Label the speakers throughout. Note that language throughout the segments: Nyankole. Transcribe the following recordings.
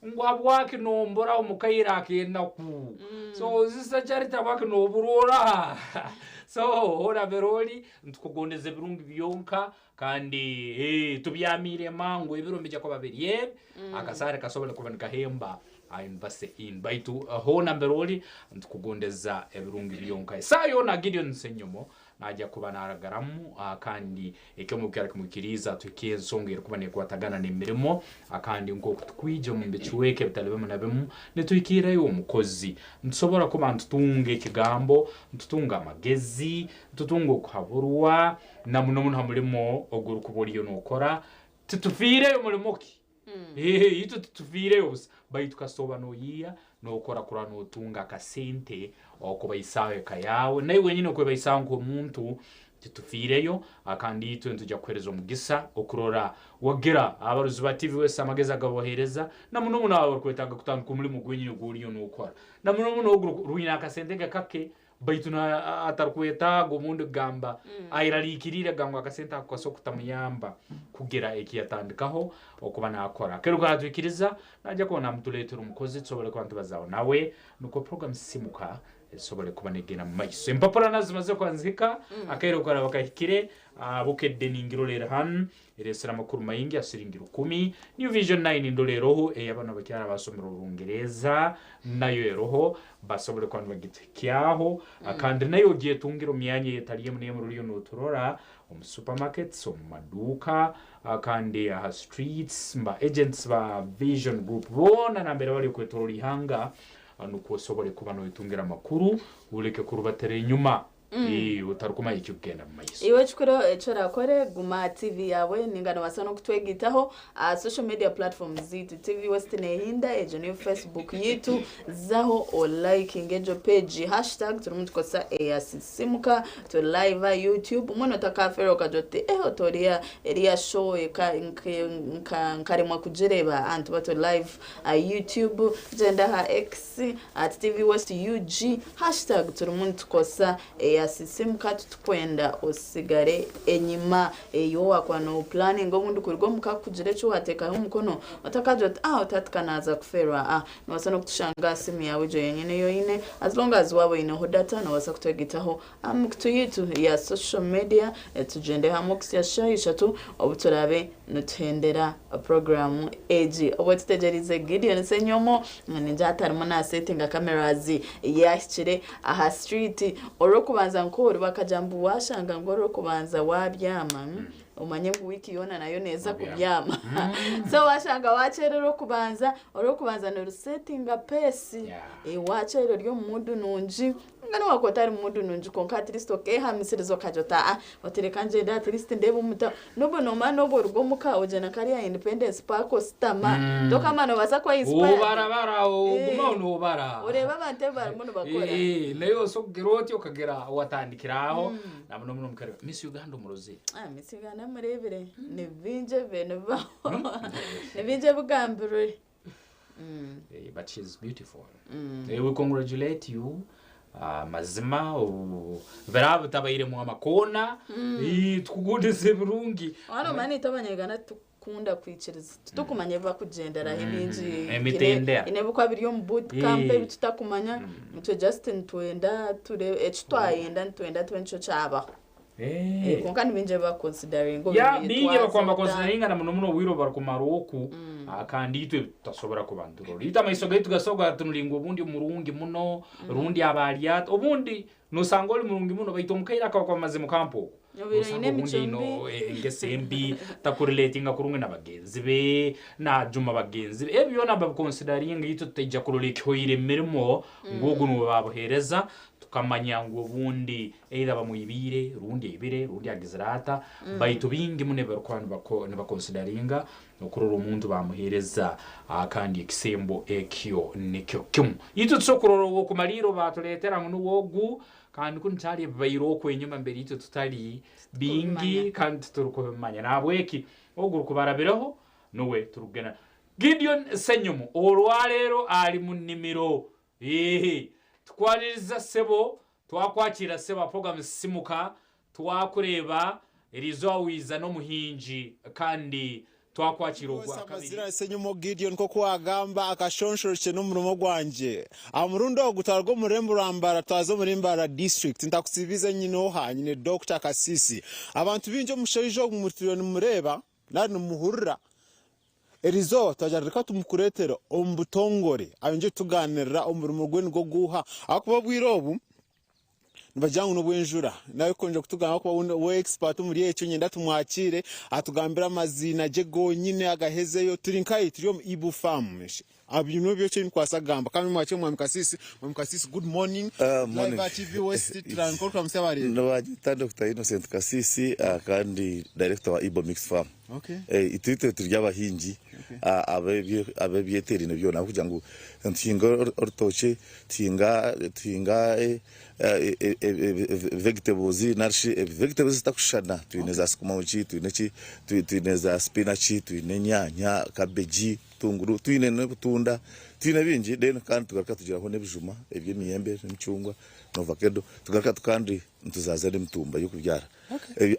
Speaker 1: Ngu habwaki nombura omu kaire ak'enaku? So Sister Charity habwaki nobura oraha? So hoona mbere ori nitukugondeza ebirungi byonka kandi eh, tubyamiire mangu ebiro nibija kuba biri ebi akasaare kasobole kuba nikahemba aha University Inn. Baitu hoona mbere ori nitukugondeza ebirungi byonka. Esaaha yoona Gideon Ssenyomo Naija kuba naragaramu kandi eki omu bikara kimwikiriiza tuhikye ensonga erukuba nekwatagana n'emirimo kandi nk'oku tukwija omu bicweka ebitali bimu na bimu nituhikirrayo omukozi. Nitusobora kuba nitutunga ekigambo, nitutunga amagezi, nitutunga okuhaburwa na muno muno ha mulimo ogurukuba oliyo nokora. Titufiireyo mulimo ki? Eeh itwe titufiireyo busa baitu kasita oba noyiiya nokora kurora notunga akasente okubaisaaho eka yaawe naiwe wenyini okwebaisaaho nk'omuntu titufiireyo kandi itwe nitwija kukuhereza omugisa okurora wagira abarozi ba TV West amagezi agababahereza na muno muno abo abarukwetaaga kutandika omulimo gwenyini ogworiyo nokora na muno muno ogu rwine akasente ke kake Baitu atarukwetaaga obundi kugamba ayeraliikiriire kugamba ngu akasente ako kasobora kutamuyamba kugira eki yatandikaho okuba naakora. Kiro kaatwikiriza, naija kuba naamutuleetera omukozi tusobole kuba nitubazaaho nawe nukwo puroguramu Sisimuka esobole kuba neegenda mu maiso. Empapura nazo zimazire kuba nizihika, akaire obu karaaba kahikire, Bukedde ningirora eri hanu. Ereesire amakuru maingi aha siringi rukumi. New Vision Nine ndora eroho ey'abana abakyara abasomire Orungereeza nayo eroho basobole kuba nibagituhikyaho kandi nayo ogyetungire omu myanya eyetali emu n'emu ruriyo noturora omu supermarkets, omu maduuka kandi aha streets ba agents ba Vision Group boona nambere bari okwetoroora ihanga nukwo osobole kuba noyetungira amakuru oleke kurubatira enyuma. Ii, Otarikumanya ekirikugenda mu maiso.
Speaker 2: Iwe ekikuru eki orakore, guma aha TV yaawe ninga nobaasa n'okutwegaitaho aha social media platforms zaitu. TV West nehinda, egyo niyo Facebook yaitu, zaho olikinge egyo page. Hashtag turimu nitukozesa eya Sisimuka, turi live aha YouTube, mbwenu otakafeerwa okagira oti eh oti oriya eriya show eka nka nkaremwa kugireeba, aha nituba turi live aha YouTube, gyenda aha X, At TV West UG, hashtag turimu nitukozesa eya Sisimuka titukwenda osigare enyima. Iwe wakuba no pulaninga obundi kuruga omuka kugira eki wateekaho omukono otakagira oti ah oti hati ka naaza kufeerwa ah noobaasa n'okutushanga aha simu yaawe egyo yenyine ei oine as long as waaba oineho data noobaasa kutwegaitaho aha mikutu yaitu ya social media tugyende hamwe okuhitsya shaaha ishatu obu turaabe Nituhendera puroguraamu egi obwo tutegyereize Gideon Ssenyomo ningira hati arimu nasetinga cameras yahikire aha street orw'okubanza nk'oru bakagira ngu washanga ngu orw'okubanza wabyama omanye ngu wiiki yoona nayo neeza kubyama so washanga wakyererwa orw'okubanza, orw'okubanza nirusetinga pace wakyera ori omu mood nungi. Mbwenu wakuba otari mu mood nungi kwonka at least okehamisiriza okagira oti aa oti reka ngyende at least ndeebe omu town. Nobu nomanya nobu oruga omuka ogyenda nka hariya Independence Park ositama, tokamanya nobaasa kuba inspired.
Speaker 1: Obarabara ogumaho nobara.
Speaker 2: Oreebe abantu ebi barimu nibakora.
Speaker 1: Nawe osobola kugira oti okagira watandikira aho namuno muno omukareba Miss Uganda omurozire?
Speaker 2: Miss Uganda mureebire, ni bingi ebibaire nibibaho, ni bingi ebigambirwe.
Speaker 1: Eh, but she's beautiful Eh, we congratulate you Ah, mazima obu- biraba bitabairemu amakoona Eh, tukugondeza ebirungi
Speaker 2: Hano omanya itwe abanyarwanda titukunda kwikiriza titukumanya ebi bakugyenderaho ebingi
Speaker 1: Emitendera.
Speaker 2: Haine ebikuba biri omu boot camp
Speaker 1: Eh.
Speaker 2: ebi tutakumanya itwe just nitwenda ture eki twayenda nitwenda tube nikyo kyabaho
Speaker 1: Eh.
Speaker 2: Kwonka ni baingi abakukonsidaringa
Speaker 1: Ya, baingi abakuba nibakonsidaringa na muno muno obwire obu barikumara oku, kandi itwe tutasobora kuba niturora. Itwe amaiso gaitu gasobora kuba gatunuliire obundi murungi muno, rundi aba ari ata, obundi nosanga ori murungi muno baitu omu kaire aku akuba amazire omu kampu oku,
Speaker 2: Obaire
Speaker 1: nosanga
Speaker 2: oine
Speaker 1: obundi
Speaker 2: emicwe
Speaker 1: aine
Speaker 2: mibi.
Speaker 1: engeso embi, takurelatinga kurungi na bagenzi be, najuma bagenzi be, ebi byona babikonsidaringa itwe tutaija kurora ekihoire emirimo ngu ogu niwe babuheereza, tukamanya ngu obundi Either bamwibiire, rundi aibire, rundi agizire ata, baitu baingi muno ebi barikuba nibako nibakonsidaringa okurora omuntu bamuheereza kandi ekisembo ekyo nikyo kimu. Itwe tusobora kurora ow'okumaliirra ou baatuleetera ngu nuwe ogu, kandi kunu kyali ebibaire oku enyuma mbere itwe tutali baingi kandi titurukubimanya. Nahabweki ogu orukuba arabireho nuwe turukugenda. Gideon Ssenyumu orwaleero ali mu nimiro. Eeh tukwaniriza ssebo Twakwakiira ssebo aha program Sisimuka, twakureeba eriizooba waiza n'omuhingi kandi Twakwakira ogwa kabiri.
Speaker 3: Amazina Ssenyumo Gideon nk'oku wagamba akashonshorokye n'omurimo gwangye. Aha murundi ogu twaruga omu rurembo rwa Mbarara twaza omuri Mbarara district. Ntakutsibize nyine oha? Nyine Dokita Kasisi. Abantu baingi omushaija ogu mutwire nimureeba nari nimuhurira. Erizooba twagira ngu reka tumukureetere omu butongore ayongye kutugaanirira omurimo gwe nigwo guuha ahakuba obwire obu Nibagira ngu n'obw'enjura. Nawe kwongyera kutugamba ahakuba we expert omuri ekyo, niinyenda tumwakiire atugambire amaziina gye gonyine agahezeyo. Turi nkahi? Turi omu Ibu farm. Ebyo nibyo eki ndikubaasa kugamba. Kandi mwakire Mwami Kasiisi. Mwami Kasiisi good morning. Live aha TV West turandika orikuramutsya abareebi.
Speaker 4: Nibanyeta Dokita Innocent Kasiisi kandi director wa Ibo Mixed Farm. Itwe itwe turi abahingi ab'ebyeteeraine byona ahabw'okugira ngu nituhinga orutookye, tuhinga tuhinga vegetables narishi vegetables ezitakushushana twine za sukuma wiki, twine ki twine za spinach, twine enyaanya, cabbage, obutunguru, twine n'obutunda, twine bingi then kandi tugaruka tugiraho n'ebijuma eby'emiyembe n'emicungwa n'ovakedo tugaruka kandi nituzaza n'emitumba y'okubyara.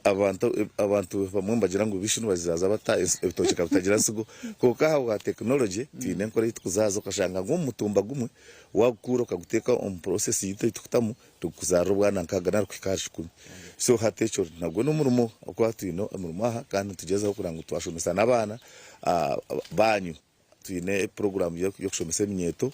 Speaker 4: Abantu abantu bamwe nibagira ngu bishi nibazizaaza bata ebitookye ka bitagira nsigo kwonka ahabwa tekinologye twine enkora ei turikuzaaza okashanga ngu omu mutumba gumwe waagukuura okaguteeka omu process yaitu ei turikutamu nigukuzaarira obwana nkaaga nari kuhika ahari kikumi. So hati ekyo nagwo n'omurimo ahabw'okuba twine omurimo aha kandi nitugyezaho kureba ngu twashomesa n'abaana baanyu. Twine puroguraamu y'okushomesa eminyeeto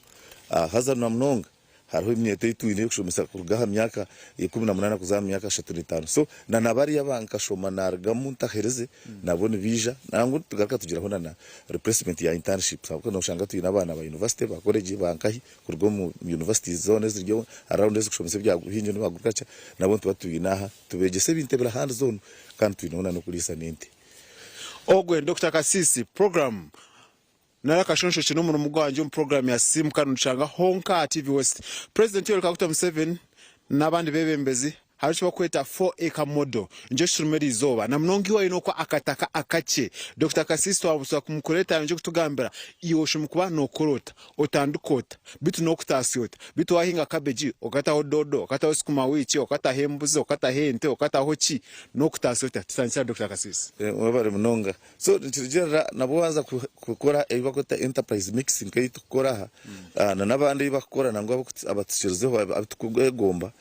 Speaker 4: haza na munonga hariho eminyeeto ei twine ey'okushomesa kuruga aha myaka 18 kuza aha myaka 35. So na na bariya aba nkashoma narugamu ntaherize nabo nibaija nangwa nitugaruka tugiraho na na replacement ya internships ahabw'okuba noshanga twine abaana ba university ba college ba nkahi kuruga omu universities zoona eziri around ezikushomesa ebya buhingi n'ebya agriculture nabo nituba tubaine aha tubegyesa ebintu ebiri hands on kandi twineho na n'okuriisa n'ente.
Speaker 3: Ogwe Dokita Kasisi program nari akashonshokye n'omurimo gwangye omu program ya Simuka nitushanga honka aha TV West. President Yoweri Kaguta Museveni n'abandi bebembezi hariho ekibakweta 4 acre model nikyo ekiturimu erizooba namunonga iwe oyine okwo akataka akakye. Dokita Kasisi twamushaba kumukureeta ayongye kutugambira iwe oshemereire kuba nokora ota, otandika ota, beitu n'okutaasya ota, beitu wahinga cabbage okataho doodo, okataho sukuma wiki, okataho embuzi, okataho ente, okataho ki, N'okutaasa ota? Tutandikire ahari Dokita Kasisi.
Speaker 4: Webare munonga. So nikirugiirira nabwo waaza kukora ebi barikweta enterprise mix nk'ei turikukora aha na n'abandi ei barikukora nangwa abatukirizeho abu turikwegomba,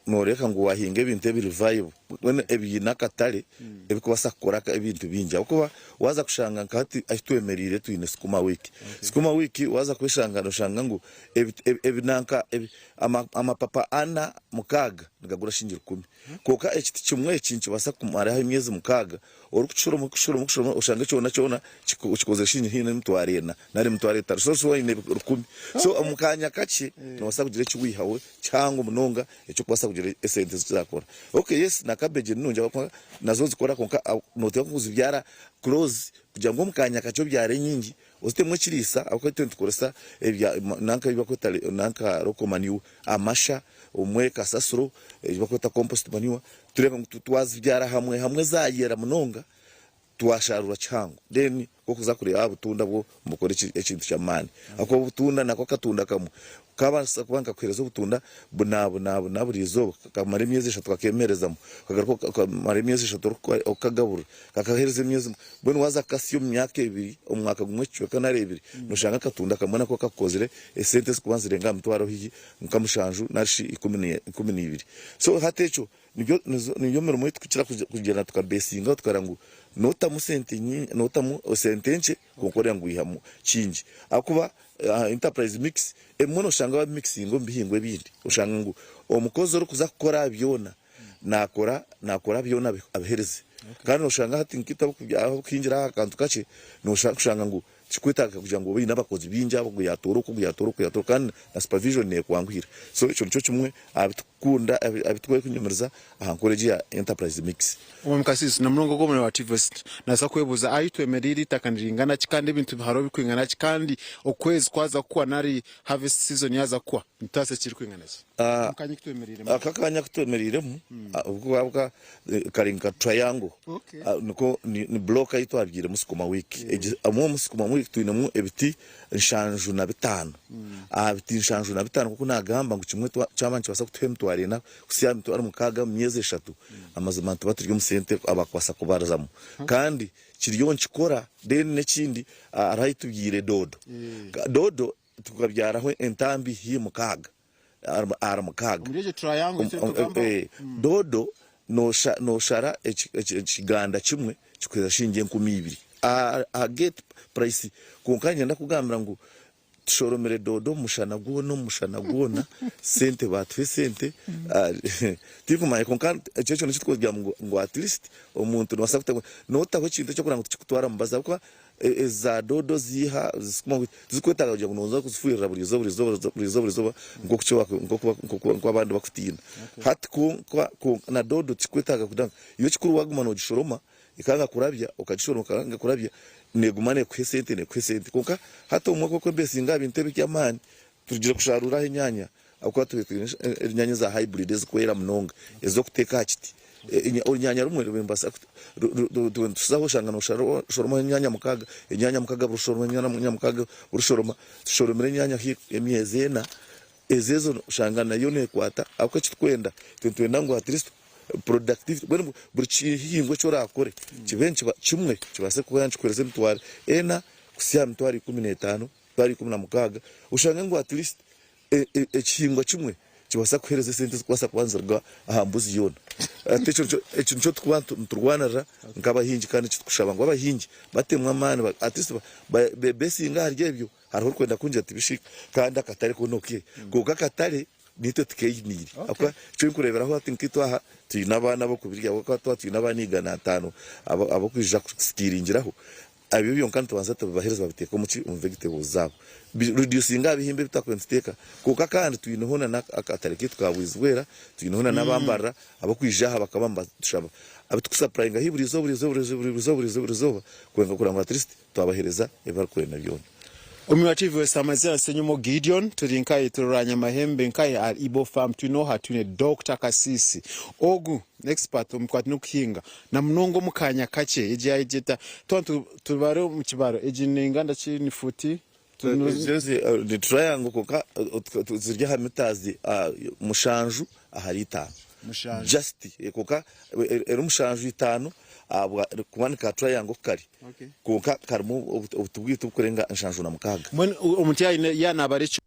Speaker 4: nooreebeka ngu waahinga ebintu ebiri viable mbwenu ebiine akatare ebirikubaasa kukora ebintu bingi ahabw'okuba waaza kushanga nka hati ahu twemereire twine sukuma wiki. Sukuma wiki waaza kweshanga nooshanga ngu ebinanka amapapa ana mukaaga nigagura shilingi rukumi. Kwonka ekiti kimwe eki nikibaasa kukumaraho emyezi mukaaga orikushoroma orikushoroma oshange kyona kyona kikozire shilingi haihi n'emitwaro ena nari emitwaro etaano so so oine rukumi. So omu kaanya kakye noobaasa kugira eki waihaho kihango munonga eky'okubaasa kugira esente ezi zaakora. Okay yes na cabbage ni nungi ahabw'okuba nazo nizikora kwonka nooteekwa kuzibyara close kugira ngu omu kaanya kakye obyare nyingi ozitemu ekiriisa ahabw'okuba itwe nitukoresa ebya nanka ebi barikweta nanka local manure amasha Obumwe kasasiro ei barikweta compost manure tureeba ngu twazibyara hamwe hamwe zayera munonga twasharura kihango then okuza kureeba aha butunda bwo nibukora ekintu ky'amaani ahakuba obutunda nako akatunda kamwe kabaasa kuba nikakuheereza obutunda buna buna buna buri izooba kakamara emyezi eshatu kakemerezamu kagaruka okamara emyezi eshatu orikukagaburira kakaheereza emyezi mbwenu waaza kukasya omu myaka ebiri omu mwaka gumwe ekicweka nari ebiri noshanga akatunda kamwe nako kakukozire esente ezirikuba nizirenga aha mitwaro haihi nka mushanju nari shi ikumi n'ibiri. So hati ekyo nibyo niyo mirimo ei turikukira kugyenda tukabeesingaho tukareba ngu nootamu sente nyingi nootamu sente nkye kwonka oreeba ngu waihamu kingi. Ahakuba enterprise mix ebimwe nooshanga baabimikisinga omu bihingwa ebindi oshanga ngu omukozi orikuza kukora aha byona naakora naakora byona abiheereze. Kandi nooshanga hati nkaitwe ahabw'okuhingira aha akantu kakye nooshanga ngu Tikikwetaaga kugira ngu obe oine abakozi baingi abo ogu yaatoora oku, ogu yaatoora oku, yaatoora oku kandi na supervision neekwanguhira. So ekyo nikyo kimwe aha bitukukunda, aha biturikunyumiriza aha nkora egi eya enterprise mix.
Speaker 3: Omwami Kasiisi, na munonga ogwo omurimo wa TVET, naabaasa kwebuuza ahu twemereire eitaka niringana ki kandi ebintu hariho birikwingana ki kandi okwezi kwaza kuhwa nari harvest season yaaza kuhwa nitutaasa ekirikwingana ki omu kaanya aku twemereiremu?
Speaker 4: Aka akaanya aku twemereiremu ahabw'okuba kari nka triangle niko ni block ei twabyairemu sukuma wiki. Egi omwo omu sukuma wiki twinemu ebiti 75. Aha biti 75 nk'oku naagamba ngu kimwe kyaba nikibaasa kutuha emitwaro. mitwaro ena kuhitsya aha mitwaro mukaaga omu myezi eshatu, amazima nituba turi omu sente abakubaasa kubarizamu. Kandi kiriyo nikikora. Then n'ekindi hariho ahu tubyaire doodo. Doodo tukabyaraho entambi haihi mukaaga, ahari mukaaga.
Speaker 3: Omuri egyo triangle ei turikugambaho.
Speaker 4: Doodo nooshara ekiganda kimwe kikuheereza shiringi 2000 aha gate price. Kwonka niinyenda kukugambira ngu Tushoromire doodo omu mushana gwona omu mushana gwona sente baatuha esente tinkumanya kwonka ekyo ekyo nikyo turikugira ngu ngu at least omuntu noobaasa kuta nootaho ekintu eky'okureba ngu tikikutwara mubazi ahabw'okuba ezi za doodo ziiha tizirikwetaaga kugira ngu nooza kuzifuhirira buri izooba buri izooba buri izooba buri izooba nk'oku ki nk'oku abandi bakutiina. Hati kwonka na doodo tikikwetaaga kugira ngu iwe ekikuru waaguma noogishoroma Ekanga kurabya, okagishoroma ekanga kurabya, neeguma neekuha esente, neekuha esente. Kwonka hati obumwe ku orikwebeesinga aha bintu ebi eby'amaani, turugire kusharuura aha enyaanya ahabw'okuba tubaire twine enyaanya eza hybrid ezirikwera munonga ez'okuteeka aha kiti. Orunyaanya rumwe nibaasa nituzaho oshanga nooshoromaho enyaanya mukaaga, enyaanya mukaaga buri shoroma enyaanya mukaaga buri shoroma. Tushoromire enyaanya haihi emyezi ena, ezo ezo oshanga nayo neekwata ahabw'okuba eki turikwenda, itwe nitwenda ngu at least Productivity mbwenu buri kihingwa eki orakore kibe nikiba kimwe kibaase kuba nikikuhereza emitwaro ena kuhitsya aha mitwaro 15, mitwaro 16 oshange ngu at least ekihingwa kimwe kibaasa kukuhereza esente ezikubaasa kuba niziruga aha mbuzi yoona. Hati ekyo nikyo ekyo nikyo turikuba niturwanirira nk'abahingi kandi nikyo turikushaba ngu abahingi batemu amaani at least beesinge ahari ebyo hariho orikwenda kungira ati bishi kandi akatare koona okaihe kwonka akatare Naitwe tukeeyiniire. Ahabw'okuba eki orikureeberaho hati nkaitwe aha twine abaana ab'okubirya ahabw'okuba twaba twine abaana 500 ab'okwija kusikiringiraho, ebyo byonka nitubanza tubibaheereza babiteeka omu ki? Omu vegetables zaabo. Bi reducinga aha bihimba ebi twakubaire nituteeka. Kwonka kandi twineho na n'akatare kaitu ka Bwizibwera, twineho na n'abambarara ab'okwija aha bakaba nibatushaba abu turikusapulayinga haihi buri izooba, buri izooba, buri izooba, buri izooba, buri izooba kwonka kureba ngu at least twabaheereza ebi barikwenda byona.
Speaker 3: Omu TV West amazina Ssenyomo Gideon turi nkahi turora Nyamahembe nkahi ahari Ibo farm twine oha twine Dokita Kasisi ogu expert omu bikwatine nokuhinga namunonga omu kanya kakye egi yagyeta twaba tubare omu kibaro egi nenganda ki ni futi
Speaker 4: Ezi ni triangle kwonka ziri aha mitazi mushanju ahari itaano just kwonka eri mushanju itaano ahabw'okuba ni ka triangle ku kari kwonka karimu obuti bwaitu oburikurenga 76.
Speaker 3: Mbwenu omuntu yaaba nabara ekiro.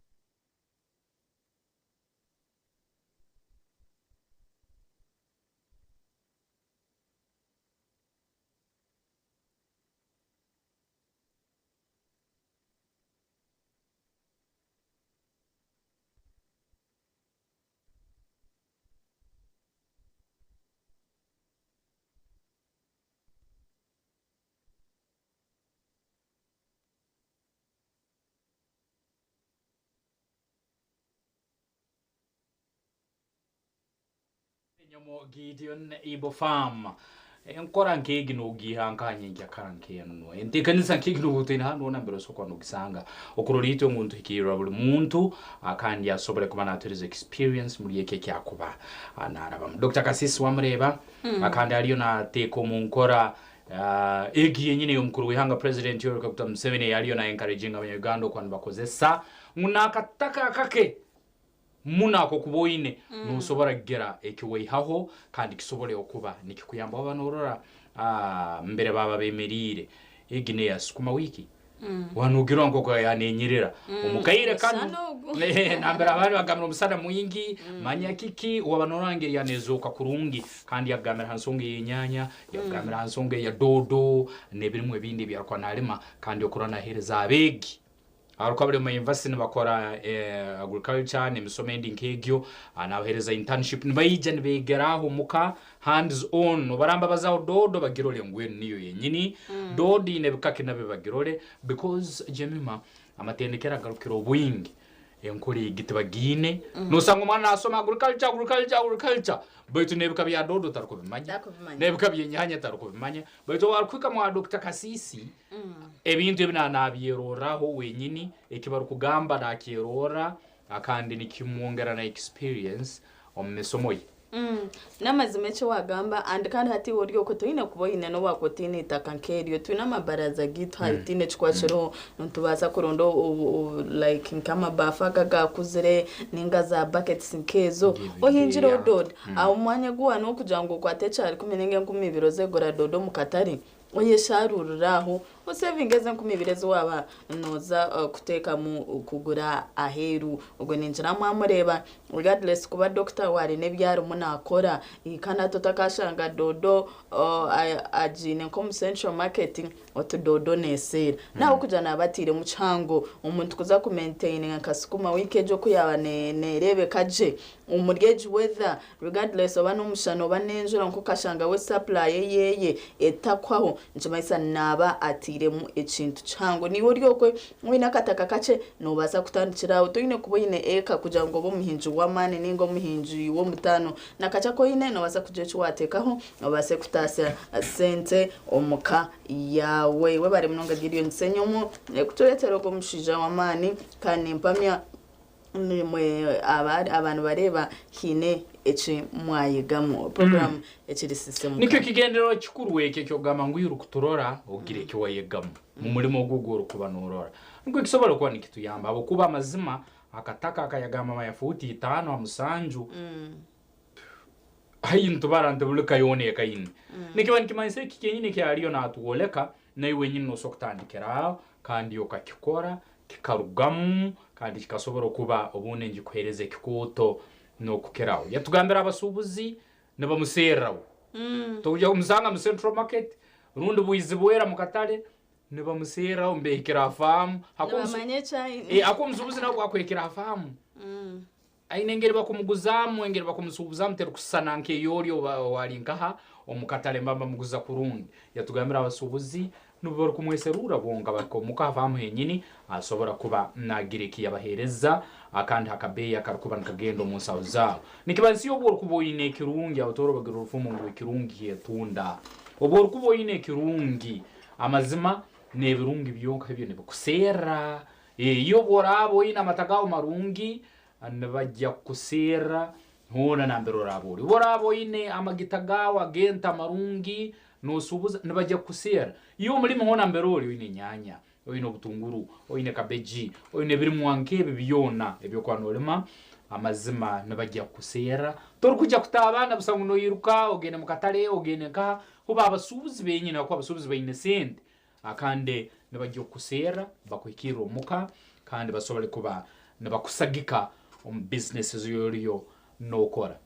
Speaker 1: Nyomo Gideon Ibo Farm. Enkora nk'egi nogiiha nkaha nyenkya kara nk'enu. Enteekanisa nk'egi noba otaine handi hoona mbere osobola kuba nogisanga. Okurora itwe ngu nituhikiirra buli muntu kandi asobole kuba natuhereza experience muri eki eki akuba narabamu. Dokita Kasisi wamureeba kandi ariyo nateeka omu nkora egi yenyini ey'omukuru w'ihanga President Yoweri Kaguta Museveni ei ariyo na encouraginga abanya-Uganda okuba nibakozesa ngu n'akataka akake Muno akokuba oine, nosobora kugira eki waihaho kandi kisobole okuba nikikuyamba waba norora mbere baba bemeriire. Egi neya sukuma wiki. Waba nogirora nkoku yanenyirira omu kaire kanu nambere abandi bagambire omusana mwingi manya kiki, waba norora ngeri yanezooka kurungi kandi yakugambira ha nsonga ey'enyanya, yakugambira ha nsonga eya doodo n'ebirimu ebindi ebi arukuba nalima kandi okurora naheereza abeegi. Ahabw'okuba bari omu mayunivasite nibakora agriculture n'emisomo endi nk'egyo, naabaheereza internship nibaija nibeegera aho omuka hands on. Nobaramba bazaho doodo bagirore ngu enu niyo yenyini, doodo eine ebika ki nabyo bagirore because Jemima amatendekero agarukukira obwingi enkora egi tibagiine. Noosanga omwana naashoma agriculture, agriculture, agriculture beitu n'ebika bya doodo tarikubimanya,
Speaker 2: Tarikubimanya.
Speaker 1: n'ebika by'enyaanya tarikubimanya beitu obu arikuhika mwa Dokita Kasiisi, Ebintu ebi nabyerorraho wenyini, eki barukugamba nakyerorra kandi nikimwongera na experience omu misomo ye.
Speaker 2: N'amazima eki wagamba and kandi hati iwe ori okwe toine kuba oine n'obu wakuba otaine eitaka nk'eryo twine amabaraza gaitu hati tihaine ekikuba kiriho nitubaasa kuronda like nk'amabaafu ago agaakuzire ninga za buckets nk'ezo ohingireho doodo. Aho omu mwanya ogu waaba n'okugira ngu okwate ekyarikumi ninga 2000 oze kugura doodo omu katare Oyesharuurire aho, osevinge ezo 2000 ezi waaba nooza kuteekamu kugura aheeru. Ogwo ningira mwamureeba regardless kuba doctor we aine ebi arimu naakora. Kandi hati otakashanga doodo agiine nk'omu central market oti doodo neeseera. N'ahabw'okugira naaba atairemu kihango omuntu kuza ku maintaininga nka sukuma wiki egyo oku yaaba neereebeka gye Omuri egi weather regardless oba n'omushana oba n'enjura nka okashanga we supply eyeye etakuhwaho nikimanyisa naaba atairemu ekintu kihango. Naiwe ori okwe oine akataka kakye nobaasa kutandikira aho toine kuba oine eka kugira ngu obe omuhingi w'amaani ninga omuhingi w'omutaano. Nakakye aku oine nobaasa kugira eki wateekaho obaase kutaasya sente omuka yaawe. Webare munonga Gideon Ssenyomo kutureetera ogu omushaija w'amaani kandi nimpamya Nimwe aba nibareeba haine eki mwayegamu. Puroguraamu ekiri sisiimuka.
Speaker 1: Nikyo kigendererwa kikuru eki eky'okugamba ngu iwe orikuturora ogire eki wayegamu mu murimo ogu ogu orikuba norora. Nikwo kisobora kuba nikituyamba habwokuba amazima akataka akayagamba manya fuuti itaano ha musanju haihi nitubara nti buri ka yoona ekaine. Nikiba nikimanyisa eki kyenyini eki ariyo natwoleka naiwe wenyini nosobora kutandikira aho kandi okakikora kikarugamu kandi kikasobora okuba obundi nigikuheereza ekikooto n'okukiraho. Yatugambira abasuubuzi nibamuserraho. Toija kumusanga mu Central Market rundi Bwizibwera mu katale nibamuserraho nibahikira ha faamu.
Speaker 2: Nibamanya eki aine.
Speaker 1: Ahakuba omusuubuzi nawe obu akuhikira ha faamu, aine engeri bakumuguzaamu, engeri bakumusuubuzamu terikusisana nk'ey'ori owali nkaha omu katale nibaba nibamuguza kurungi. Yatugambira abasuubuzi N'obu barikumweseruura bonka bahika omuka ha faamu henyini, asobora kuba naagira eki yabaheereza kandi ha kabeeyi akarikuba nikagenda omu nsaho zaabo. Nikibaasa obu orikuba oine ekirungi, Abatooro bagira orufumu ngu ekirungi kyetunda. Obu orikuba oine ekirungi, amazima n'ebirungi byonka ebyo nibikuseerra. Iwe obu oraaba oine amata gaawe marungi, nibajja kukuseerra Hoona nambere oraaba ori. Obu oraaba oine amagita gaawe ag'ente amarungi, noosuubuza, nibaija kukuseera. Iwe omulimi hoona mbere ori, oine enyaanya, oine obutunguru, oine kabeji, oine ebirimwa nk'ebi byona ebi orikuba noolima, amazima nibaija kukuseera. Torikwija kutaabana busa ngu noiruka ogende mu katare, ogende nkaha, hubo abasuubuzi benyini ahakuba abasuubuzi baine sente, kandi nibaija kukuseera bakuhikirre omuka kandi basobole kuba nibakusagika omu bizinesi ezi oriyo nookora.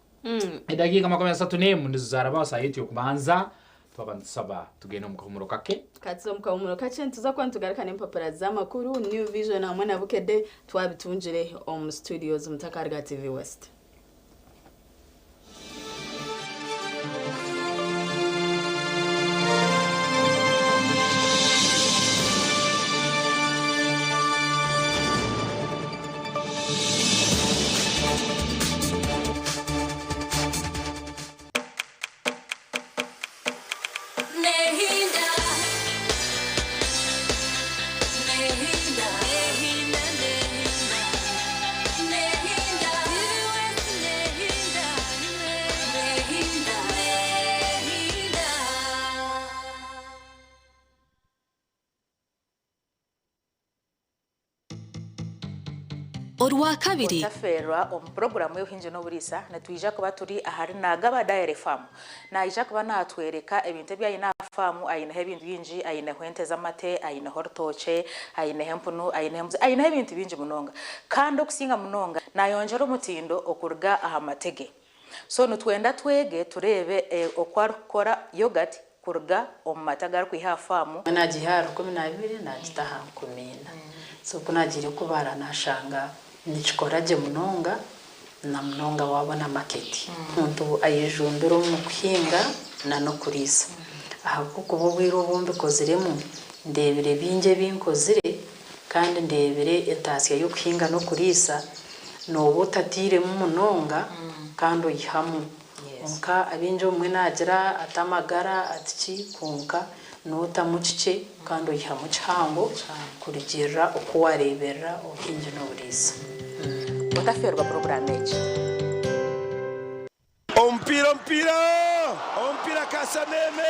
Speaker 1: Edakiika 31 nizo zaarabaho saaha yaitu y'okubanza, twaba nitusaba tugende omu kahumuro kake.
Speaker 2: Ka tuze omu kahumuro kakye, nituza kuba nitugaruka n'empapura z'amakuru, New Vision hamwe na Bukedde twabitungire omu studios Mutakarga TV West.
Speaker 5: Orwakabiri.
Speaker 6: Otafeerwa omu puroguraamu y'obuhingi n'oburiisa, nitwija kuba turi ahari Nagaba Dairy Farm. Naija kuba naatworeka ebintu ebi aine aha faamu, aineho ebintu bingi, aineho ente z'amate, aineho orutookye, aineho empunu, aineho embuzi, aineho ebintu bingi munonga. Kandi okusinga munonga, naayongyera omutindo okuruga aha mate ge. So nitwenda twege tureebe oku arikukora yoghurt kuruga omu mate agu arikwiha aha faamu.
Speaker 7: Emwe naagiiha aha 12 naagita aha 40. So ku naagiire kubara naashanga nikikora gye munonga na munonga waabona maketi. Omuntu ayejumbira omu kuhinga na n'okuriisa ahabw'okuba obwire obu mbikoziremu ndeebire bingi ebi nkozire kandi ndeebire entaasya y'okuhinga n'okuriisa nooba otatairemu munonga kandi oihamu. Kwonka abaingi obumwe naagira ati amagara ati ki kwonka nootamu kikye kandi oihamu kihango kurugiirira oku waareeberera obuhingi n'oburiisa.
Speaker 6: Otafeerwa puroguraamu egi.
Speaker 8: Omu Omupiira omupiira omupiira Kasameme!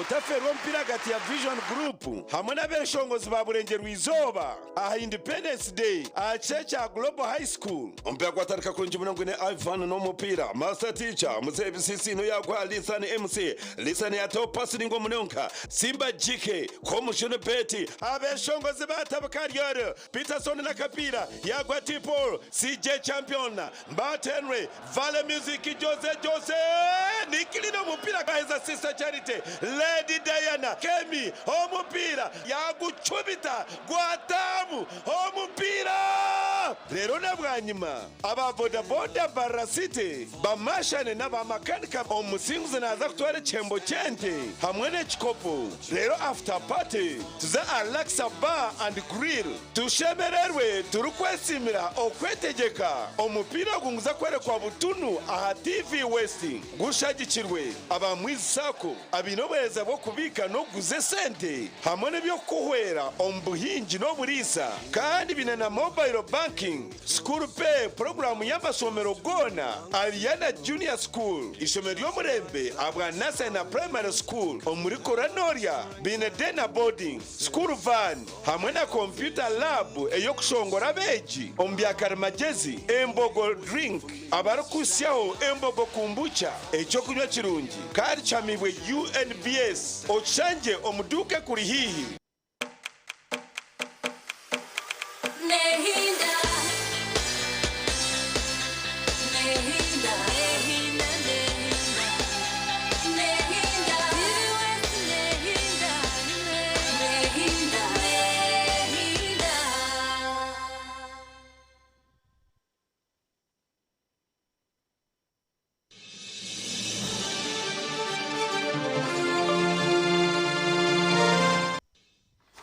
Speaker 8: Otafeerwa omupiira ahagati ya Vision Group hamwe n'abeshongozi ba Burengyerwa Izooba aha Independence Day aha kishaayi kya Global High School. Omupiira gwatandika kurungi munonga gwine Ivan n'omupiira Master Teacher, Muzehe Bisisiino yaguha Lithan MC, Lithan yataho pasi ningwa munonga Simba GK, Komushunu Betty, abeshongozi batabuka Ariel Peterson n'akapiira yaguha T Paul, CJ Champion, Mbat Henry, Vale Music, Jose Jose, Nikilina omupiira gwaheza Sister Charity, Lady Diana, Kemi omupiira yagucumita gwataamu omupiira. Reero na bwanyima aba boda boda Mbarara City bamashane n'aba makanika omusinguzi naaza kutwara ekihembo ky'ente hamwe n'ekikopo reero after party tuze aha Laksa Bar and Grill Tushemererwe turikwesiimira okwetegyeka. Omupiira ogu niguza kworekwa butunu aha TV West gushagikirwe aba Mwizi Sacco abaine obuheereza bw'okubiika n'okuguza esente hamwe n'eby'okukuhwera omu buhingi n'oburiisa kandi baine na Mobile Banking, School Pay puroguraamu y'amashomero goona, Ariana Junior School, eishomero ry'omurembe ahabwa Nursery na Primary School omuri Koronorya baine Day na Boarding, School Van. Hamwe na kompyuta laabu ey'okushongora abeegi omu bya karimagyezi, Embogo Drink, abarikuhitsyaho Embogo Kombucha, eky'okunywa kirungi kandi kihamiibwe UNBS, okishangye omu duuka ekuri haihi.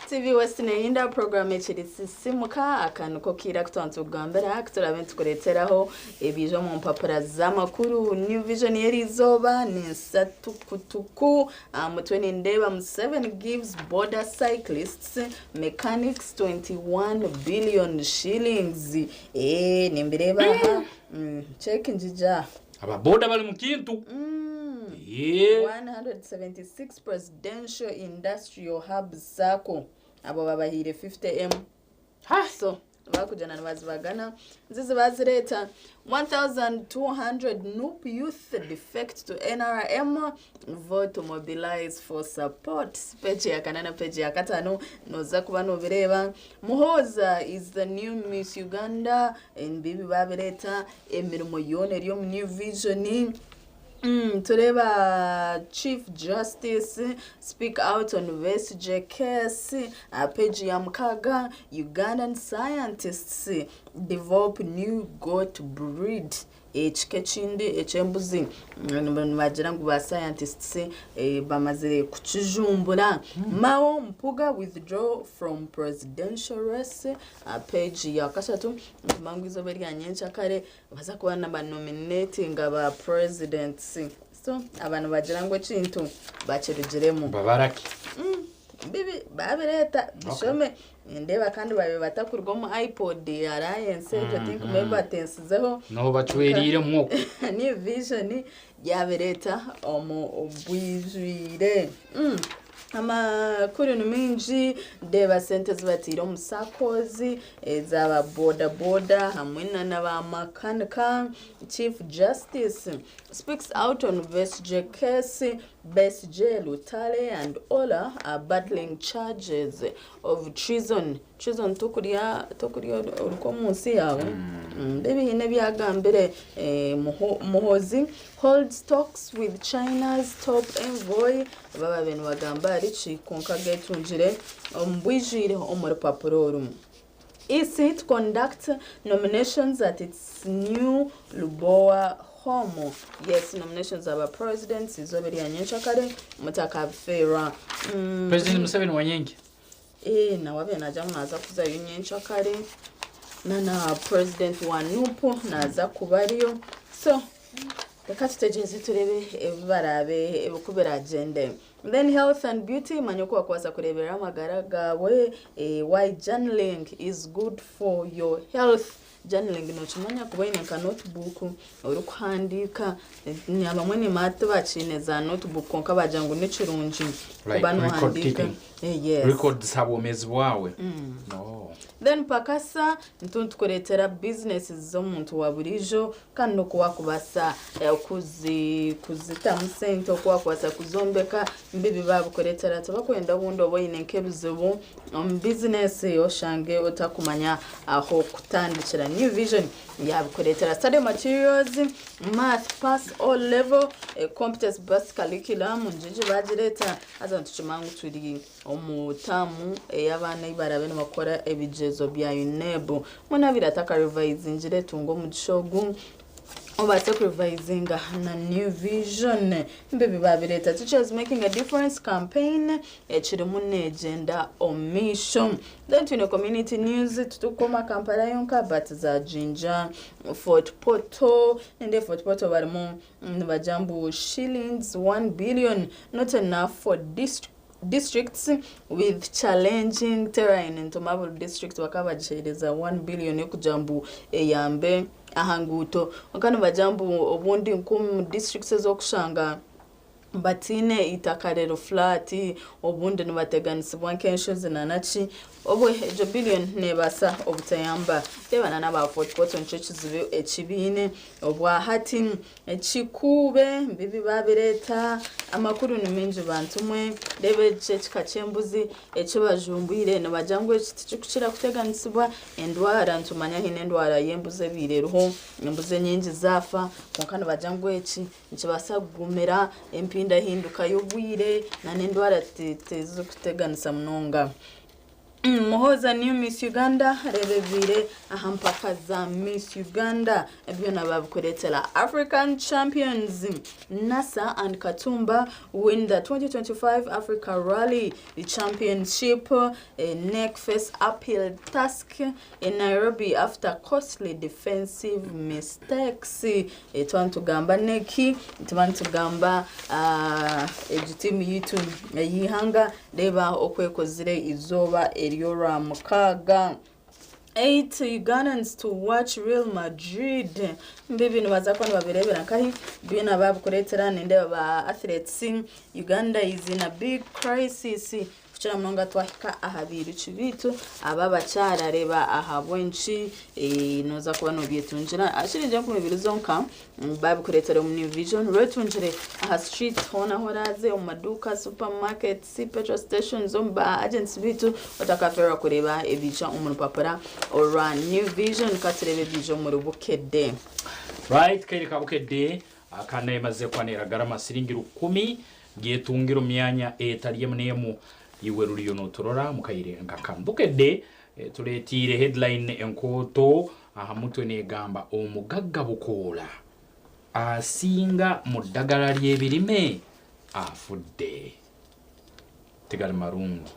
Speaker 2: TV West neyinda program ekiri sisimuka aka niko kiira aku twaba nitukugambira ku turaabe nitukureeteraho ebiija omu mpapura z'amakuru. New Vision y'eriizooba ni tukutuku aha mutwe nindeeba Museveni gives border cyclists mechanics 21 billion shillings. Eeh nimbireeba aha check ngigya.
Speaker 1: Aba boda bari mu kintu. Eeh.
Speaker 2: 176 Presidential Industrial Hub Sacco abo babahaire 50M. So bakugyenda nibazibagana nzizi bazireeta 1200 Nup youth defect to NRM vote to mobilize for support page ya kana na page ya katano noza kuba nobireeba Muhooza is the new Miss Uganda embibi babireeta emirimo yoona eri omu New Vision Nitureeba Chief Justice speak out on Besigye case aha page ya mukaaga, Ugandan scientists develop new goat breed ekika ekindi eky'embuzi nibagira ngu ba scientists bamazire kukijumbura. Mao Mpuga withdraw from presidential race aha page ya kashatu, nitumanya ngu eizooba erya nyenkyakare Nibaza kuba nibanominatinga ba presidents so aba nibagira ngu ekintu bakirugiremu.
Speaker 1: Babaraki.
Speaker 2: Bibi babireeta bishome nindeeba kandi babaire batakuruga omu ipod ya alliance egyo think maybe batensizeho.
Speaker 1: Noho bacwereiremu okwo.
Speaker 2: New vision yabireeta omu bwijwire. Amakuru ni maingi, ndeeba sente ezi bataire omu saccos, eza boda boda hamwe na ba makanika. Chief Justice speaks out on Besigye case, Besigye, Lutale and Ola are battling charges of treason. Treason tokurya tokurya orikwa omu nsi yaawe. Ndeeba haine ebi agambire Muhoozi holds talks with China's top envoy babaire nibagamba ahari ki kwonka agetungire omu bwijwire omu rupapura oru. EC to conduct nominations at its new Lubowa home. Yes, nominations aba presidents izooba erya nyenkyakare mutakabifeerwa.
Speaker 1: President Museveni wa nyenki?
Speaker 2: Eeh nawe abaire naagira ngu naaza kuzayo nyenkyakare na na president wa NUP naaza kuba ariyo so reka tutegyereze tureebe ebi baraabe oku biragyende. Then health and beauty, manya oku wakubaasa kureeberera amagara gaawe, why journaling is good for your health. Journaling nokimanya kuba oine nka notebook orikuhandiika, abamwe nimanya tibakiine za notebook kwonka bagira ngu nikirungi
Speaker 1: Like
Speaker 2: kuba
Speaker 1: record
Speaker 2: nohandiika.
Speaker 1: keeping.
Speaker 2: Yes.
Speaker 1: Records ha bwomeezi bwawe. No.
Speaker 2: Then pakasa nitu nitukureetera bizinesi z'omuntu wa buriijo kandi n'oku wakubaasa kuzitamu sente, oku wakubaasa kuzombeka, mbibi baabikureetera tibakwenda obundi oba oine nk'ebizibu omu bizinesi oshange otakumanya aho kutandikira. New Vision yabikureetera study materials, math pass all level, competence based curriculum ngigi bagireeta. Haza nitukimanya ngu turi omu taamu ey'abaana ei baraabe nibakora ebigyezo bya UNEB. Mbwenu abaire atakarevaizingire tunga omugisha ogu obaase kurevisinga na New Vision. Mbibi babireeta Teachers Making a Difference campaign ekirimu neegyenda omu maisho. Then twine community news, titurikukoma Kampala yonka but za Jinja, Fort Portal, nindeeba Fort Portal barimu nibagira mbu shillings 1 billion not enough for districts with challenging terrain. Nituma buri district bakaba bagiheereza 1 billion kugira ngu eyambe aha nguuto, kwonka nibagira ngu obundi nk'omu districts ez'okushanga batiine eitaka riri flat, obundi nibateganisibwa nk'enshozi nanaki, obwe egyo billion nebaasa obutayamba. Reeba na n'aba Fort Portal nikyo kizibu ekibiine obwahati. Ekikuube mbibi babireeta, amakuru ni mingi bantu mwe. Reeba eki ekika ky'embuzi ekibajumbwire, nibagira ngu eki tikikukira kuteganisibwa endwara. Nitumanya haine endwara y'embuzi ebaire eriho, embuzi enyingi zaafa, kwonka nibagira ngu eki nikibaasa kugumira empindahinduka y'obwire n'endwara tizikuteganisa munonga. Muhooza new Miss Uganda, reeba ebiire aha mpaka za Miss Uganda byona babikureetera. African champions Nasser and Katumba win the 2025 Africa Rally Championship. NEC face uphill task in Nairobi after costly defensive mistakes. Tuba nitugamba NEC, tuba nitugamba egi tiimu yitu ey'ihanga, reeba okwekozire izooba ery'orwamukaaga. 8 Ugandans to watch Real Madrid, mbibi nibaza kuba nibabireebera nkahi, byona babikureetera. Nindeeba ba athletes, Uganda is in a big crisis kukira munonga twahika aha biiruki biitu aba abakyara. Reeba ahabw'enki noza kuba nobyetungira ashiringi 2000 zonka, babikureetera omu New Vision. Rwetungire aha street hoona horaaze, omu maduuka, supermarkets, petrol stations, omu ba agents biitu, otakaferwa kureeba ebiija omu rupapura orwa New Vision. Katurebe ebiija omuri Bukedde.
Speaker 1: Right, kaire ka Bukedde akana emaze kwanera garama siringi 1000 gyetungira omu myanya etari emu n'emu. Iwe ruriyo noturora mukaire nka kanu, Bukedde turetiire headline enkooto aha mutwe negamba omugagga Bukoola asinga mu ddagala ly'ebirime afudde. Tigali marungi.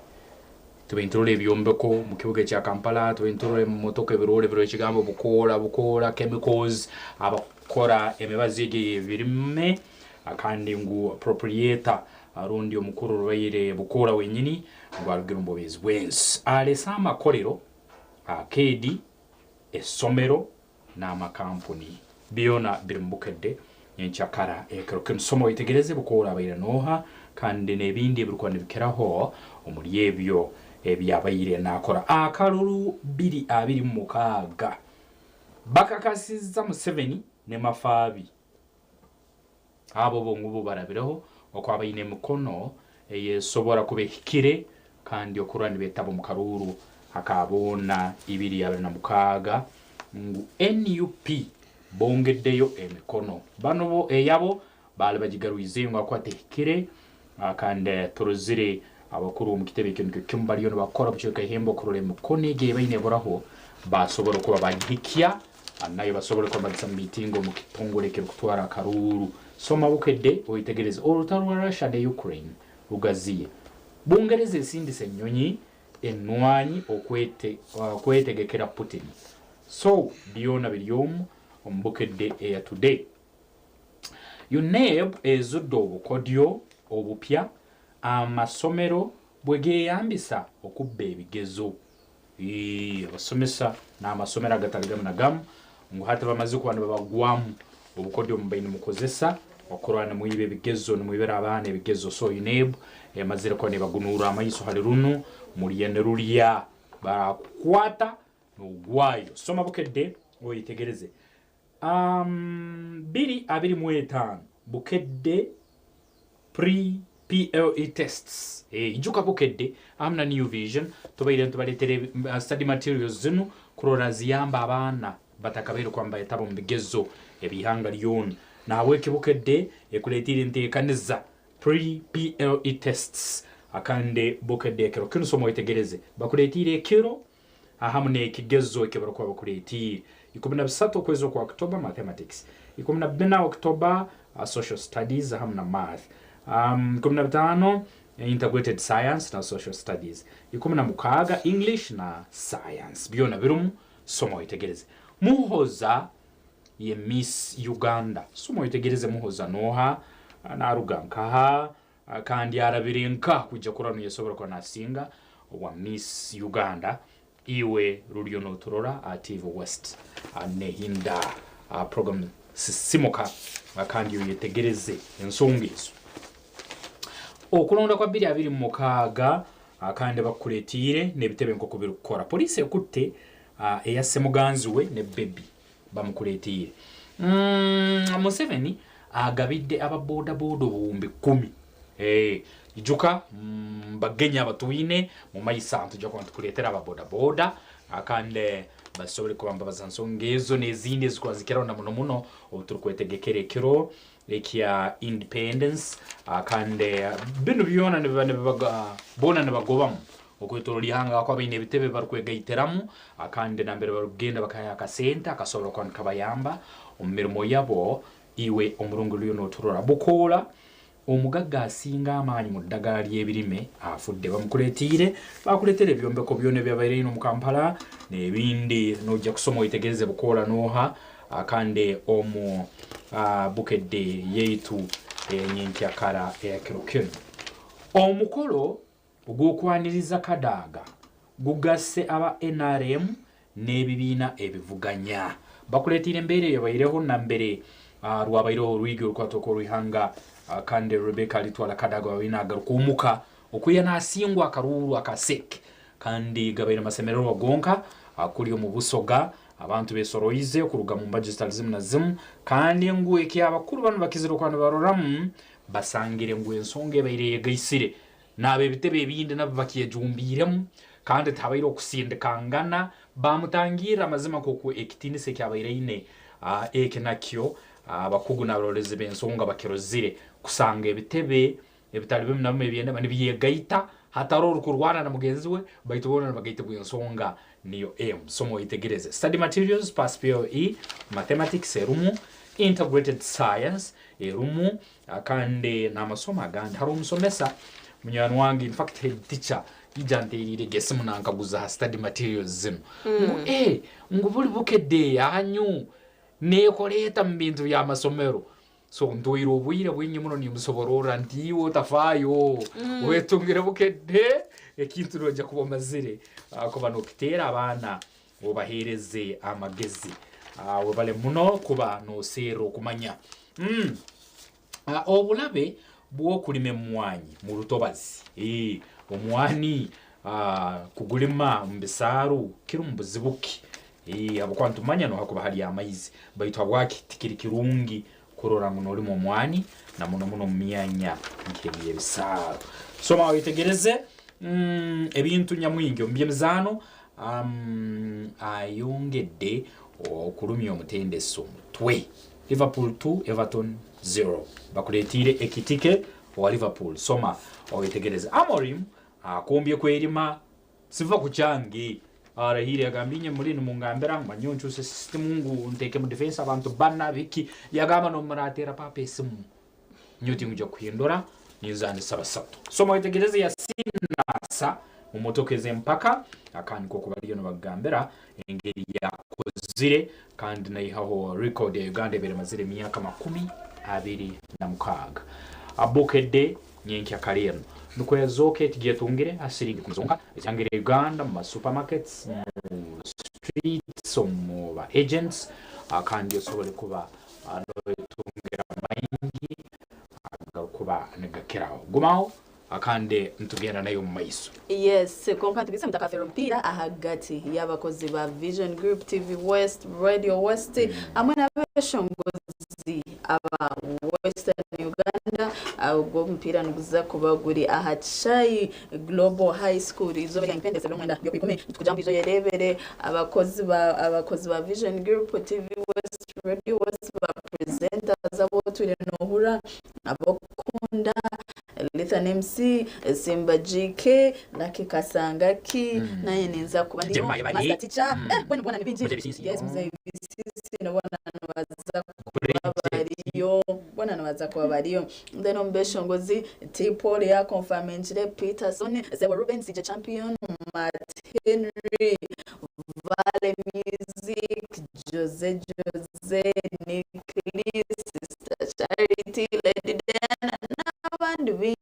Speaker 1: Tube nturora ebyombeko mu kibuga ekya Kampala, tube nturora emotoka, ebirore biriho ekigambo Bukoola, Bukoola Chemicals, abakora emibazi egi ebirime, kandi ngu proprietor rundi omukuru rubaire Bukoola wenyini ngu arugire omu bwomeezi bw'ensi, alese amakorero, akeedi, essomero n'amakampuni, byona biri mu Bukedde enkyakara ekiro kinu. Soma wetegereze Bukoola abaire nooha kandi n'ebindi ebirikuba nibikiraho omuri ebyo ebyabaire nakora. Akalulu 2026 bakakasiza Museveni ne Mafaabi, abo bongubo barabireho okwa baine emikono eyesobora kuba ehikire kandi okurora nibetaba omu karuuru akaboona 2026, ngu NUP bongeddeyo emikono. Bano bo eyabo baali bagigarwize ngu akuba tehikire, kandi turozire abakuru omu kitebe ekyo nikyo kimu bariyo nibakora bucweka ihembe okurora emikono egi ebaine eburaho basobora kuba bagihikya, nayo basobora kuba bagisubmitinga omu kitongore ekirikutwara akaruuru. Soma Bukedde oyetegereze. Orutaro rwa Russia ne Ukraine rugaziye, Bungereza esindisa ennyonyi enwanyi okwetegekera Putin. So byona biri omu Bukedde eya today. UNEB ezudde obukodyo obupya. Amasomero bwe geeyambisa okubba ebigezo. Ii, Abasomesa n'amasomero agatali gamu na gamu ngu hati bamaze kuba nibabagwamu obukodyo obu nimukozesa okurora nimwiba ebigezo, nimwibira abaana ebigezo. So UNEB emazire kuba nebagunurra amaiso hali runu murya nirurya barakukwata nogwayo. Soma Bukedde oyetegereze. 2025 Bukedde pre PLE tests. Ijuka Bukedde ahamu na New Vision tubaire nitubaletera study materials zinu kurora ziyamba abaana batakabaire kuba nibayetaba omu bigezo eby'ihanga lyona. Nahabweki Bukedde ekuleetiire enteekaniza pre PLE tests akandi Bukedde ekiro kinu soma oyetegereze bakuleetiire ekiro ahamu n'ekigezo eki barikuba bakuleetiire. 13 okwezi okwa October Mathematics, 14 October Social Studies ahamu na Math, 15 Integrated Science na Social Studies, 16 English na Science. Byona birimu, soma oyetegereze. Muhoza ye Miss Uganda. Soma oyetegereze Muhoza noha, naruga nkaha, kandi arabire nka kwija kurora niyasobora kuba nasinga obwa Miss Uganda. Iwe ruriyo noturora aha TV West nehinda aha program Sisimuka kandi oyetegereze ensonga ezo. Okulonda kwa 2026 kandi bakukuretiire n'ebitebe nk'oku birikukora. Poliisi ekutte eyasse muganzi we ne bbebi bamukuretiire. Museveni agabidde aba bodaboda obuwumbi kkumi. Ijuka bagenyi abatwine mu maiso aha nitwija kuba nitukureetera aba bodaboda kandi basobole kuba nibabaza nsonga ezo n'ezindi ezikuba nizikiraho na muno muno obu turikwetegekera ekiro ekya independence kandi binu byona nibiba nibibaga boona nibagobamu okwetoroora ihanga ahakuba baine ebitebe ebi barikwegaitiramu kandi nambere barikugenda bakahayo akasente akasobora kuba nikabayamba omu mirimo yabo. Iwe omurungi oriyo noturora Bukoola omugagga asinga amaanyi mu ddagala ly'ebirime afudde. Bamukureetiire bakureetera ebyombeko byona ebyabaire ino omu Kampala n'ebindi. Noija kusoma oyetegereze Bukoola nooha kandi omu Bukedde yaitu enyenkyakara eyakiro kinu. Omukolo Ogw'okwaniriza Kadaga gugasse aba nrm n'ebibiina ebivuganya. Bakureteire embeera eyabaireho nambere rwabaireho orwigi orukwatooka orw'eihanga kandi Rebecca Alitwala Kadaga wabaire nagaruka omuka okwiha nasingwa akaruuru aka CEC kandi gabaire masemererwa gonka kuri omu Busoga abantu besoroize kuruga mu mbaju zitari zimu na zimu kandi ngu eki abakuru banu bakizire okuba nibaroramu basangire ngu ensonga ebaire eyegaisire N'ab'ebitebe ebindi nabo bakyejumbiiremu, kandi tihabaire okusindikangana. Baamutangirra amazima nk'oku ekitiinisa eki abaire aine eki nakyo abakugu n'abaroleerezi b'ensonga bakirozire, kusanga ebitebe ebitali bimu na bimu eby'endema nibyegaita hataro orukurwana na mugenzi we, baitu boona nibagaitibwa ensonga niyo emu. Soma oyetegereze. Study materials, Pass PLE, Mathematics erumu, Integrated Science erumu, Kandi n'amasomo agandi. Haroho omusomesa munywani wange in fact head teacher ija anteriire ge esimu nankaguza ha study materials zinu ngu eh ngu buli Bukedde eyanyu nekora eta mu bintu by'amasomero? So ntwaire obwire bwingi muno nimusobororra nti iwe otafaayo wetungire Bukedde ekintu noija kuba omazire kuba nokiteera abaana obaheereze amagezi. Webale muno kuba noserra okumanya. Obulabe bw'okulima emwanyi mu rutobazi. Omwani kugulima omu bisaaru kirumu buzibu ki? Habwokuba nitumanya nohakuba hali amaizi, baitu habwaki tikiri kirungi kurora ngu nolima omwani na muno muno omu myanya nk'ey'ebisaaru? Soma wetegereze ebintu nyamwingi omu by'emizaano ayongedde okulumya omutendesi omutwe. Liverpool 2 Everton 0 Bakuleetiire Ekitike owa Liverpool. Soma oyetegereze. Amorim akombye kwerima siva ku kyange. Arahiire yagamba inye muri nimungambira ngu manya nkyuse sisitimu ngu nteekemu defense abantu bana biki. Yagamba n'obu murateera paapa esimu nyowe tinkwija kuhindura ninzanisa basatu. Soma oyetegereze Yasin Nasa omu motoka ez'empaka akandi nk'oku bariyo nibakugambira engeri yakozire kandi naihaho record ya Uganda ebaire emazire emyaka 26. Bukedde nyenkya kare eno. Nikwo yazooke tigyetungire aha siringi ikumi zonka ezihangire Uganda mu ma supermarkets, mu streets, omu ba agents kandi osobole kuba noyetungira maingi agarukuba nigakiraho. Gumaho kandi nitugenda nayo omu maiso.
Speaker 2: Yes, kwonka nitubiisa mutakafeerwa omupiira ahagati y'abakozi ba Vision Group, TV West, Radio West hamwe n'abeshongozi aba Western Uganda. Ogwo omupiira niguza kuba guri aha kishaayi Global High School eizooba rya Independence ebiro mwenda by'Okwikumi. Nitukugira ngu oije oyereebere abakozi ba abakozi ba Vision Group, TV West, Radio West, ba presenters abu otwire noohurira ab'okukunda Lithan MC, Simba GK, Lucky Kasangaki, naanye ninza kuba ndiyo,
Speaker 1: Jeremiah Bali.
Speaker 2: Master Teacher, mbwenu boona ni baingi.
Speaker 1: Mzee Bisisi.
Speaker 2: Yes, Mzee Bisisi na boona nibaza kuba bariyo, boona nibaza kuba bariyo. Then omu beshongozi, T Paul yakonfamingire, Peterson, Sebo Ruben, CJ Champion, Matt Henry, Vale Music, Jose Jose, Nick Lee, Sister Charity, Lady Diana n'abandi baingi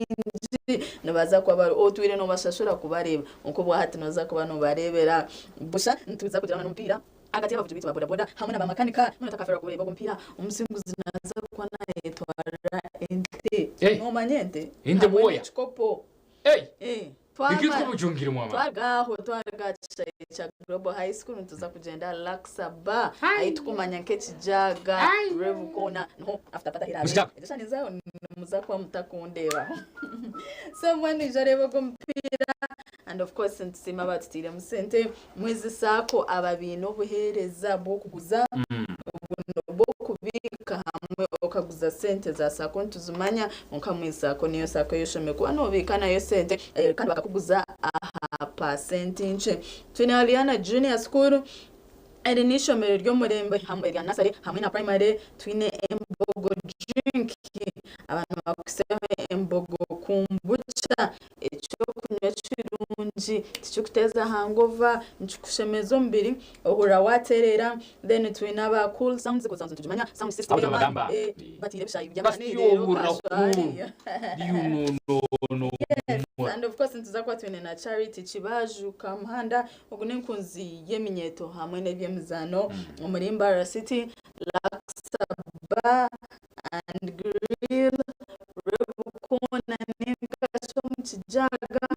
Speaker 2: nibaza kuba bari otwire nobashashura kubareeba nk'obwa hati noza kuba nobareebera busha. Nituza kugira n'omupiira hagati y'abavugi bitu ba bodaboda hamwe n'abamakanika. None takafera kureeba ogwo mupiira, omusinguzi naza kuba nayetwara ente.
Speaker 1: Hey.
Speaker 2: Nomanya ente?
Speaker 1: Ente
Speaker 2: Hamwe
Speaker 1: bwoya.
Speaker 2: n'ekikopo.
Speaker 1: Hey!
Speaker 2: Eh,
Speaker 1: Ikitwa bujungire mwama.
Speaker 2: Twagaho twaraga kishaayi kya Global High School, nituza kugyenda Laksa Bar ahi tukumanya nk'ekijaga Revukona niho after party ahiraabe.
Speaker 1: Mukijaga.
Speaker 2: Ekyo shanizaho nimuza kuba mutakundeeba, so mbwenu ija reeba ogwo mupiira. And of course nitusiima abatutiiremu sente mwizi SACCO, aba baine obuheereza bw'okuguza bw'okubiika hamwe okaguza sente za SACCO. Nituzimanya nka mwizi SACCO niyo SACCO ey'oshemere kuba nobiika nayo sente, kandi bakakuguza aha pasenti nkye. Twine Aliana Junior School, eri n'ishomero ry'omurembe hamwe rya nursery hamwe na primary. Twine Embogo Drink, abantu bakuseho Embogo Kombucha, ekyokunywa kirungi, tikikuteeza hangover, nikikushemeza omubiri, ohurira waterera. Then twine aba Cool Sounds, Cool Sounds nitugimanya, sound system.
Speaker 1: Abo bagamba.
Speaker 2: Batire ebishayi by'amaani
Speaker 1: Basi
Speaker 2: rero
Speaker 1: ohurira
Speaker 2: kashwari.
Speaker 1: You no no no.
Speaker 2: And of course nituza kuba twine na Charity Kibaju Kamuhanda, ogu n'enkunzi y'eminyeeto hamwe n'ebyemizaano omuri Mbarara City. Laksa Bar and Grill, Revukona n'enkasha omu kijaga,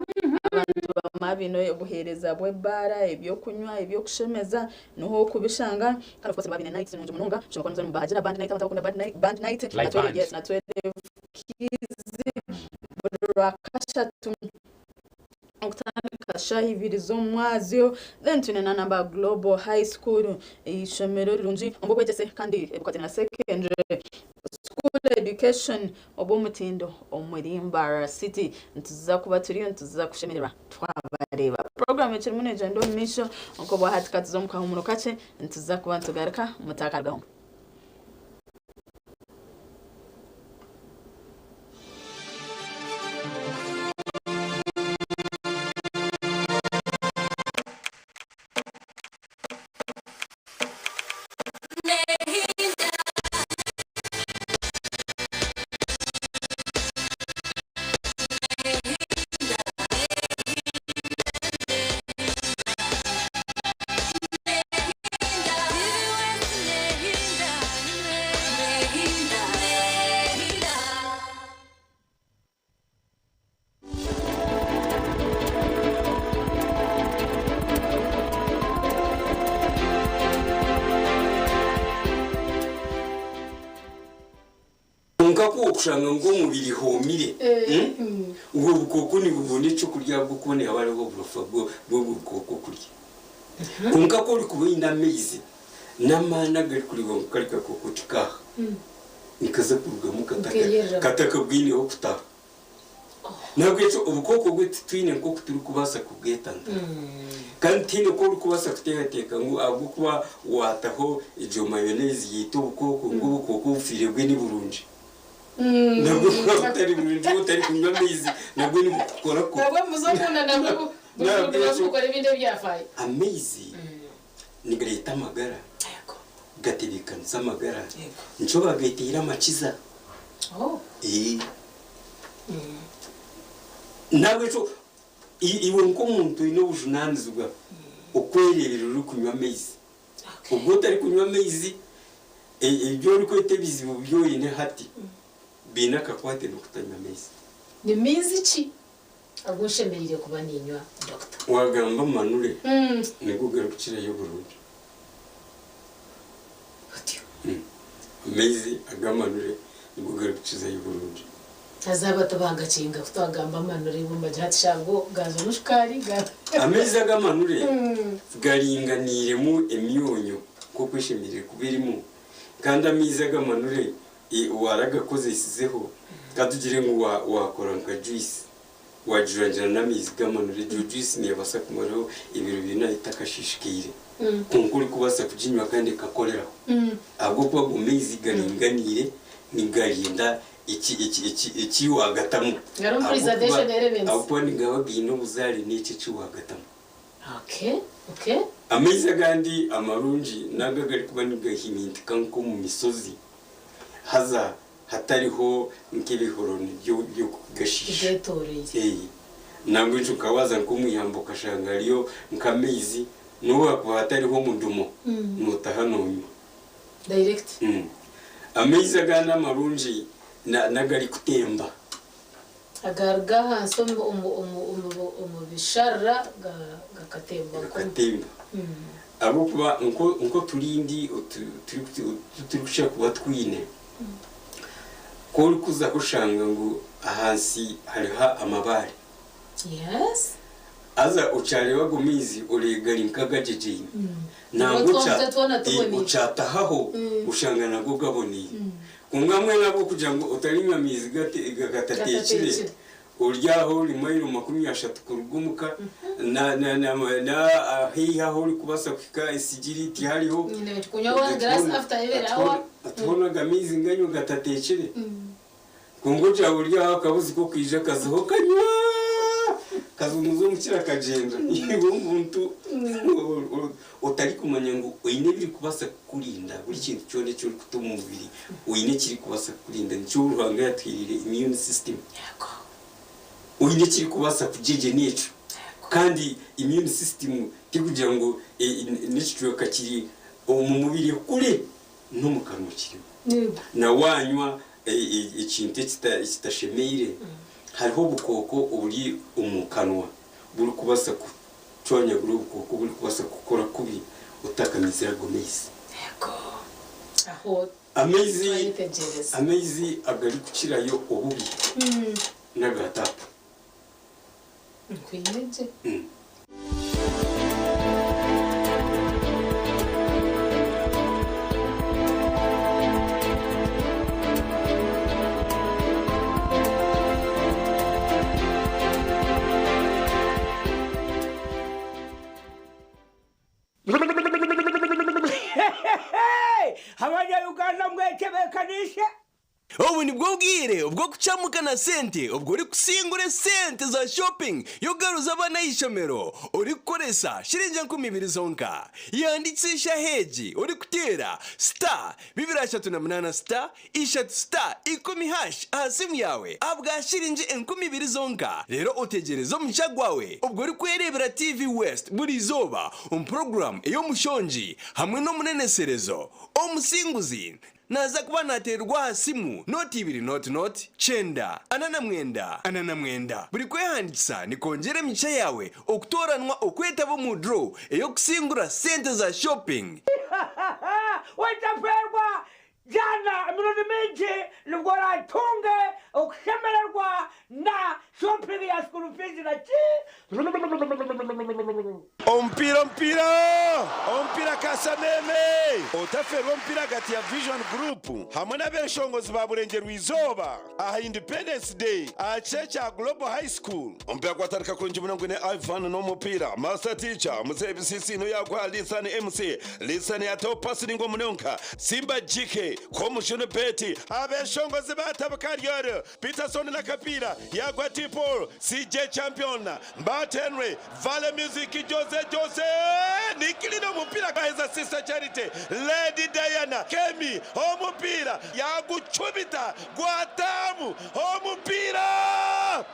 Speaker 2: abantu bamwe baine obuheereza bw'ebbaara, ebyokunywa, ebyokushemeza niho okubishanga. Kandi of course babine nights nungi munonga, ushobora kuba nibahagira band night, abantu bakunda band night, band night.
Speaker 1: Live
Speaker 2: Na 12
Speaker 1: band.
Speaker 2: Yes, na 12 Kids buri lwa kashatu okutandika shaha ibiri z'omwazyo. Then twine na namba Global High School, ishomero rirungi obwobwegyese kandi bukwatine na secondary school education obw'omutindo omuri Mbarara City. Nituza kuba turiyo, nituza kushemererwa twabareeba. Program ekirimu negyenda omu maisho nk'obwahati katuza omu kahumuro kakye, nituza kuba nitugaruka, mutakarugaho.
Speaker 9: Konka ku okushanga ngu omubiri hoomire, obwo bukooko nibubona ekyokurya ahabw'okuba nihaba hariho oburofa bw'obwo bukooko kurya. Konka ku orikuba oine amaizi n'amaani agarikureebwa ngu kari kakooko tikaaha, nikaza kurugamu
Speaker 10: Nkeeyerera.
Speaker 9: katakabwineho kutaaha. Nahabwekyo obukooko bwe titwine nk'oku turikubaasa kubwetantara, kandi tihaine ku orikubaasa kuteekateeka ngu ahabw'okuba waataho egyo mayonnaise yiita obukooko, ngu obukooko obufiire bwe ni burungi. Nabwo bwaba butari burungi, otarikunywa amaizi nabwo nibukukora kubi.
Speaker 10: Nabwo muzokunda nabwo
Speaker 9: Nabwo
Speaker 10: bukora ebintu ebyafayo.
Speaker 9: Amaizi nigareeta amagara, gatebeekanisa amagara, nikyo bagateire amakiza.
Speaker 10: Oh.
Speaker 9: Ee. Nahabwekyo iwe nk'omuntu oine obujunaanizibwa okwereeberera orikunywa amaizi. Obwo otarikunywa amaizi, ebi orikweta ebizibu bi oine hati biine akakwate n'okutanywa amaizi.
Speaker 10: Ni maizi ki agu nshemereire kuba niinywa Dokita?
Speaker 9: Waagamba amanure nigo garikukirayo oburungi.
Speaker 10: Otyo.
Speaker 9: Amaizi agamanure nigo garikukizayo oburungi.
Speaker 10: Haza aba tibangakinga ku twagamba amanure bo nibagira hati shaaha go gaazamu shukaari ga.
Speaker 9: Amaizi agamanure garinganiiremu emyonyo nk'oku eshemereire kuba erimu. Kandi amaizi agamanure waragakozesizeho ka tugire ngu waakora nka juice Waagijurangira n'amaizi gamanure, egyo juice neebaasa kumaraho ebiro bina etakashiishikaire. Kwonka orikubaasa kuginywa kandi ekakoreraho. Ahabw'okuba ago maizi garinganiire, nigarinda eki eki eki eki waagatamu.
Speaker 10: Garimu preservation elements.
Speaker 9: Ahabw'okuba nigaba gaine obuzaare n'eki eki waagatamu.
Speaker 10: Okay, okay.
Speaker 9: Amaizi agandi amarungi n'ago agarikuba nigahimintika nk'omu mishozi haza hatariho nk'ebihoroni by'okugashiisha.
Speaker 10: Ebyetooroire.
Speaker 9: Nangwa ekyo okaba waaza nk'omu ihamba okashanga hariyo nk'amaizi n'obu hakuba hatariho omudumo, nootaha noonywa.
Speaker 10: Direct.
Speaker 9: Amaizi agandi amarungi n'agarikutemba.
Speaker 10: Agaruga ahansi omu bisharara gakatemba.
Speaker 9: Gakatemba. Ahabw'okuba nk'oturindi otu turikukira kuba twine, ku orikuza kushanga ngu ahansi hariho amabaare. Haza okyareeba ago maizi oreeba gari nk'agagyegyeine. Nangwa okyatahaho oshanga nago gaboneire. Kwonka mbwenu ahabw'okugira ngu otarinywa maizi gatateekire, Ori aho ori mailo 30 kuruga omuka, na na na na haihi ahu orikubaasa kuhika esigiri tihariho.
Speaker 10: Nyine kunywa one glass after every hour.
Speaker 9: Hati hoona aga maizi nganywa gatateekire. Kwonka ogira ori aho akabuzi ko kaija kazaho kanywa kazunguza omukira kagyenda. Iwe omuntu otarikumanya ngu oine ebirikubaasa kukurinda buri kintu kyona eki orikuta omu mubiri oine ekirikubaasa kukurinda nikyo Ruhanga yatuhaire immune system. Oine ekirikubaasa kugyegyena ekyo kandi immune system tikugira ngu n'ekicweka kiri omu mubiri kuri n'omu kanwa kirimu. Na waanywa ekintu ekitashemeire hariho obukooko oburi omu kanwa burikubaasa Cwanyagura obukooko oburikubaasa kukukora kubi otakamizire ago maizi. Amaizi amaizi agarikukirayo obubi n'aga taapu.
Speaker 11: Abanya Uganda mwetebekaniise.
Speaker 12: Obu nibwo bwire obw'okucamuka na sente obwo orikusingura esente za shopping y'okugaruza abaana aha ishomero orikukoresa shiringi 2000 zonka. Yandikisa eshaha egi orikuteera star 238 star ishatu star ikumi hash aha simu yaawe ahabwa shiringi 2000 zonka reero otegyereze omugisha gwawe obwo orikwereebera TV West buri izooba omu puroguraamu ey'omushongi hamwe n'omuneneserezo omusinguzi Naaza kuba naateererwa aha simu nooti ibiri nooti nooti, kyenda, 49, 49. Buri kwehandiikisa nikwongyera emigisha yaawe okutooranwa okwetaba omu draw ey'okusingura sente za shopping.
Speaker 11: Otaferwa, jana emirundi mingi nibwo oratunge okushemererwa na shopping ya school fees na ki.
Speaker 8: Omupiira omupiira omupiira Kasameme! Otaferwa omupiira ahagati ya Vision Group hamwe n'abeshongozi ba Burengyerwa Izooba aha Independence Day aha kishaayi kya Global High School. Omupiira gwatandika kurungi munonga gwine Ivan n'omupiira Master Teacher, Muzeeyi Bisisiino yaguha Lithan MC, Lithan yataho pasi ningwa munonga Simba GK, Komushunu Betty, Abeshongozi batabuka Ryoro, Peterson n'akapiira yaguha T Paul, CJ Champion, Mbat Henry, Vale Music, Jose Jose, Nikilina omupiira gwaheza Sister Charity, Lady Diana Kemi omupiira yagucumita gwataamu omupiira!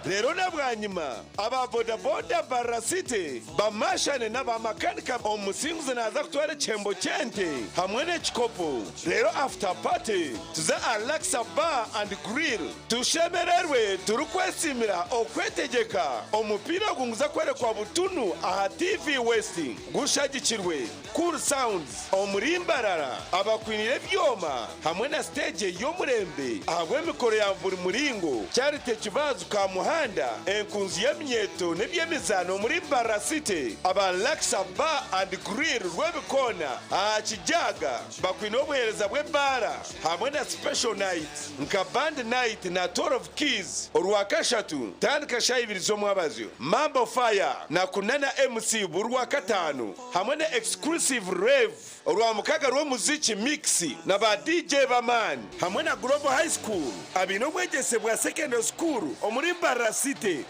Speaker 8: Reero na bwanyima aba bodaboda Mbarara City bamashane n'aba makanika omusinguzi naaza kutwara ekihembo ky'ente hamwe n'ekikopo reero after party tuze aha Laksa Bar and Grill tushemererwe turikwesiimira okwetegyeka. Omupiira ogu niguza kworekwa butunu aha TV West gushagikirwe Cool Sounds omuri Mbarara abakwiniire ebyoma hamwe na siteegi y'omurembe ahabw'emikoro ya buri muringo, Charity Kibazu Kamuhanda, enkunzi y'eminyeeto n'eby'emizaano omuri Mbarara City, aba Laksa Bar and Grill Rwebikoona aha Kijaga bakwine obuheereza bw'ebaara hamwe na Special Night nka Band Night na 12 Keys Orwakashatu tandika shaaha ibiri z'omwabazyo, Mambo Fire na Kunana MC buri Rwakataano hamwe na Exclusive Rave Orwamukaga rw'omuziki Mix na ba DJ b'amaani hamwe na Global High School abaine obwegyese bwa Secondary School omuri Mbarara City.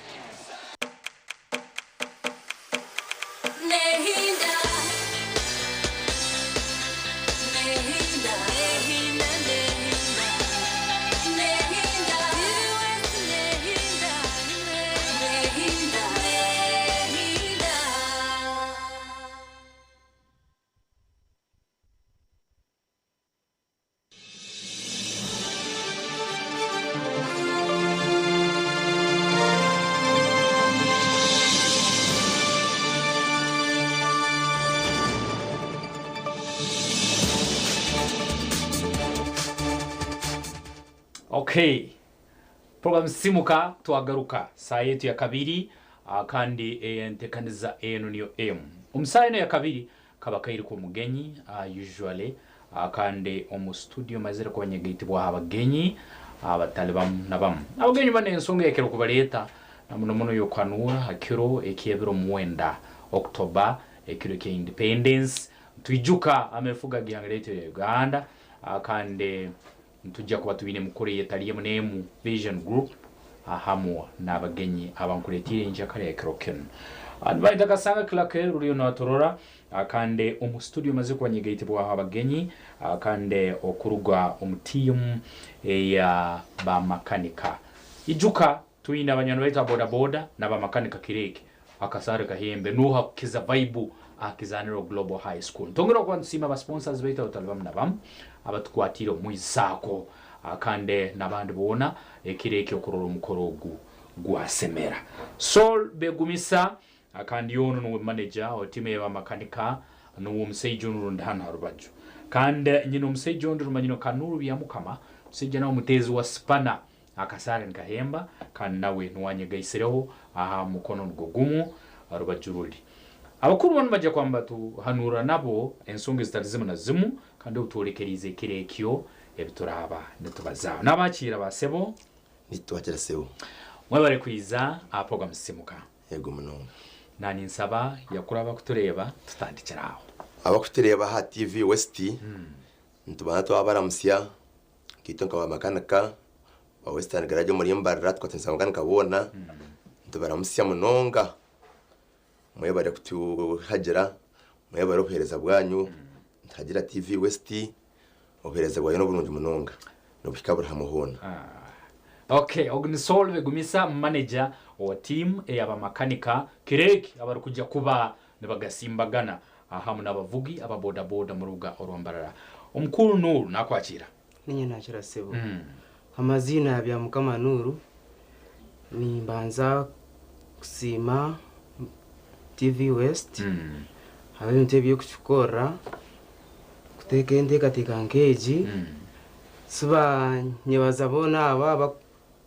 Speaker 1: Okay. Program Simuka twagaruka saa yetu ya kabiri ah, kandi entekaniza enu niyo emu omu saa enu ya kabiri Kaba kaire k'omugenyi usually kandi omu studio mazire kuba nyegaitibwaho abagenyi abatali bamu na bamu. Abagenyi banu ensonga eyekira kubaleta na muno muno y'okuhanuura ha kiro eky'ebiro mwenda October, ekiro ekya Independence. Nitwijuka amefuga g'ihanga lyaitu erya Uganda kandi nitujja kuba twine emikoro eyetali emu n'emu Vision Group hamu n'abagenyi abankuletiire enjakara ya kiro kinu. Nibayeta Kasanga Clark ruriyo naturora kandi omu studio maze kuba nyegaitibwaho abagenyi kandi okuruga omu tiimu eya bamakanika. Ijuka twine abanywani baitu aba boda boda n'abamakanika kiro eki Akasaare kahembe nuho akukiza vibe aha kizaniro Global High School. Ntongera okuba nitusiima ba sponsors baitu abatali bamu na bamu abatukwatiire omu isaako kandi nabandi boona ekiro eki okurora omukoro ogu gwasemera. Saul Begumisa kandi onu nuwe manager wa tiimu ey'abamakanika nuwe omusaija onu rundi hanu harubaju. Kandi nyine omusaija ondi rumanyirwe nka Nuru Byamukama, omusaija nawe muteezi wa sipana. Akasaare nikahemba, kandi nawe niwe anyegaisireho aha mukono nigwo gumu rubaju ruri. Abakuru banu baija kuba nibatuhanuura nabo ensonga ezitari zimu na zimu, kandi obu tworekeriize ekiro ekyo ebi turaaba nitubazaaho. Naabakiira ba sebo.
Speaker 13: Nitwakira sebo.
Speaker 1: Mwebare kwija aha puroguramu Sisimuka.
Speaker 13: Yego munonga.
Speaker 1: Na ninsaba yakuru abakutureeba tutandikire aho.
Speaker 13: Abakutureeba aha TV West, nitubanza twabaramutsya. Nkaitwe nka bamakanika ba Western Garage omuri Mbarara tukwatanisa bamakanika boona nitubaramutsya munonga mwebare kutuhagira mwebare obuheereza bwanyu nituhagira TV West obuheereza bwayo n'oburungi munonga nibuhika buri hamwe hoona.
Speaker 1: Okay, ogu ni Saul Begumisa manager owa team ey'abamakanika Kireki abarikuja kuba nibagasimbagana ahamu n'abavugi aba boda boda omu rubuga orwa Mbarara. Omukuru Nuuru nakwakiira.
Speaker 14: Ninye nakira sebo. Amaziina ya Byamukama Nuuru, nimbanza kusiima TV West ahabw'ebintu ebi erikutukorera kuteeka enteekateeka nk'egi. Suba nyebaza boona abo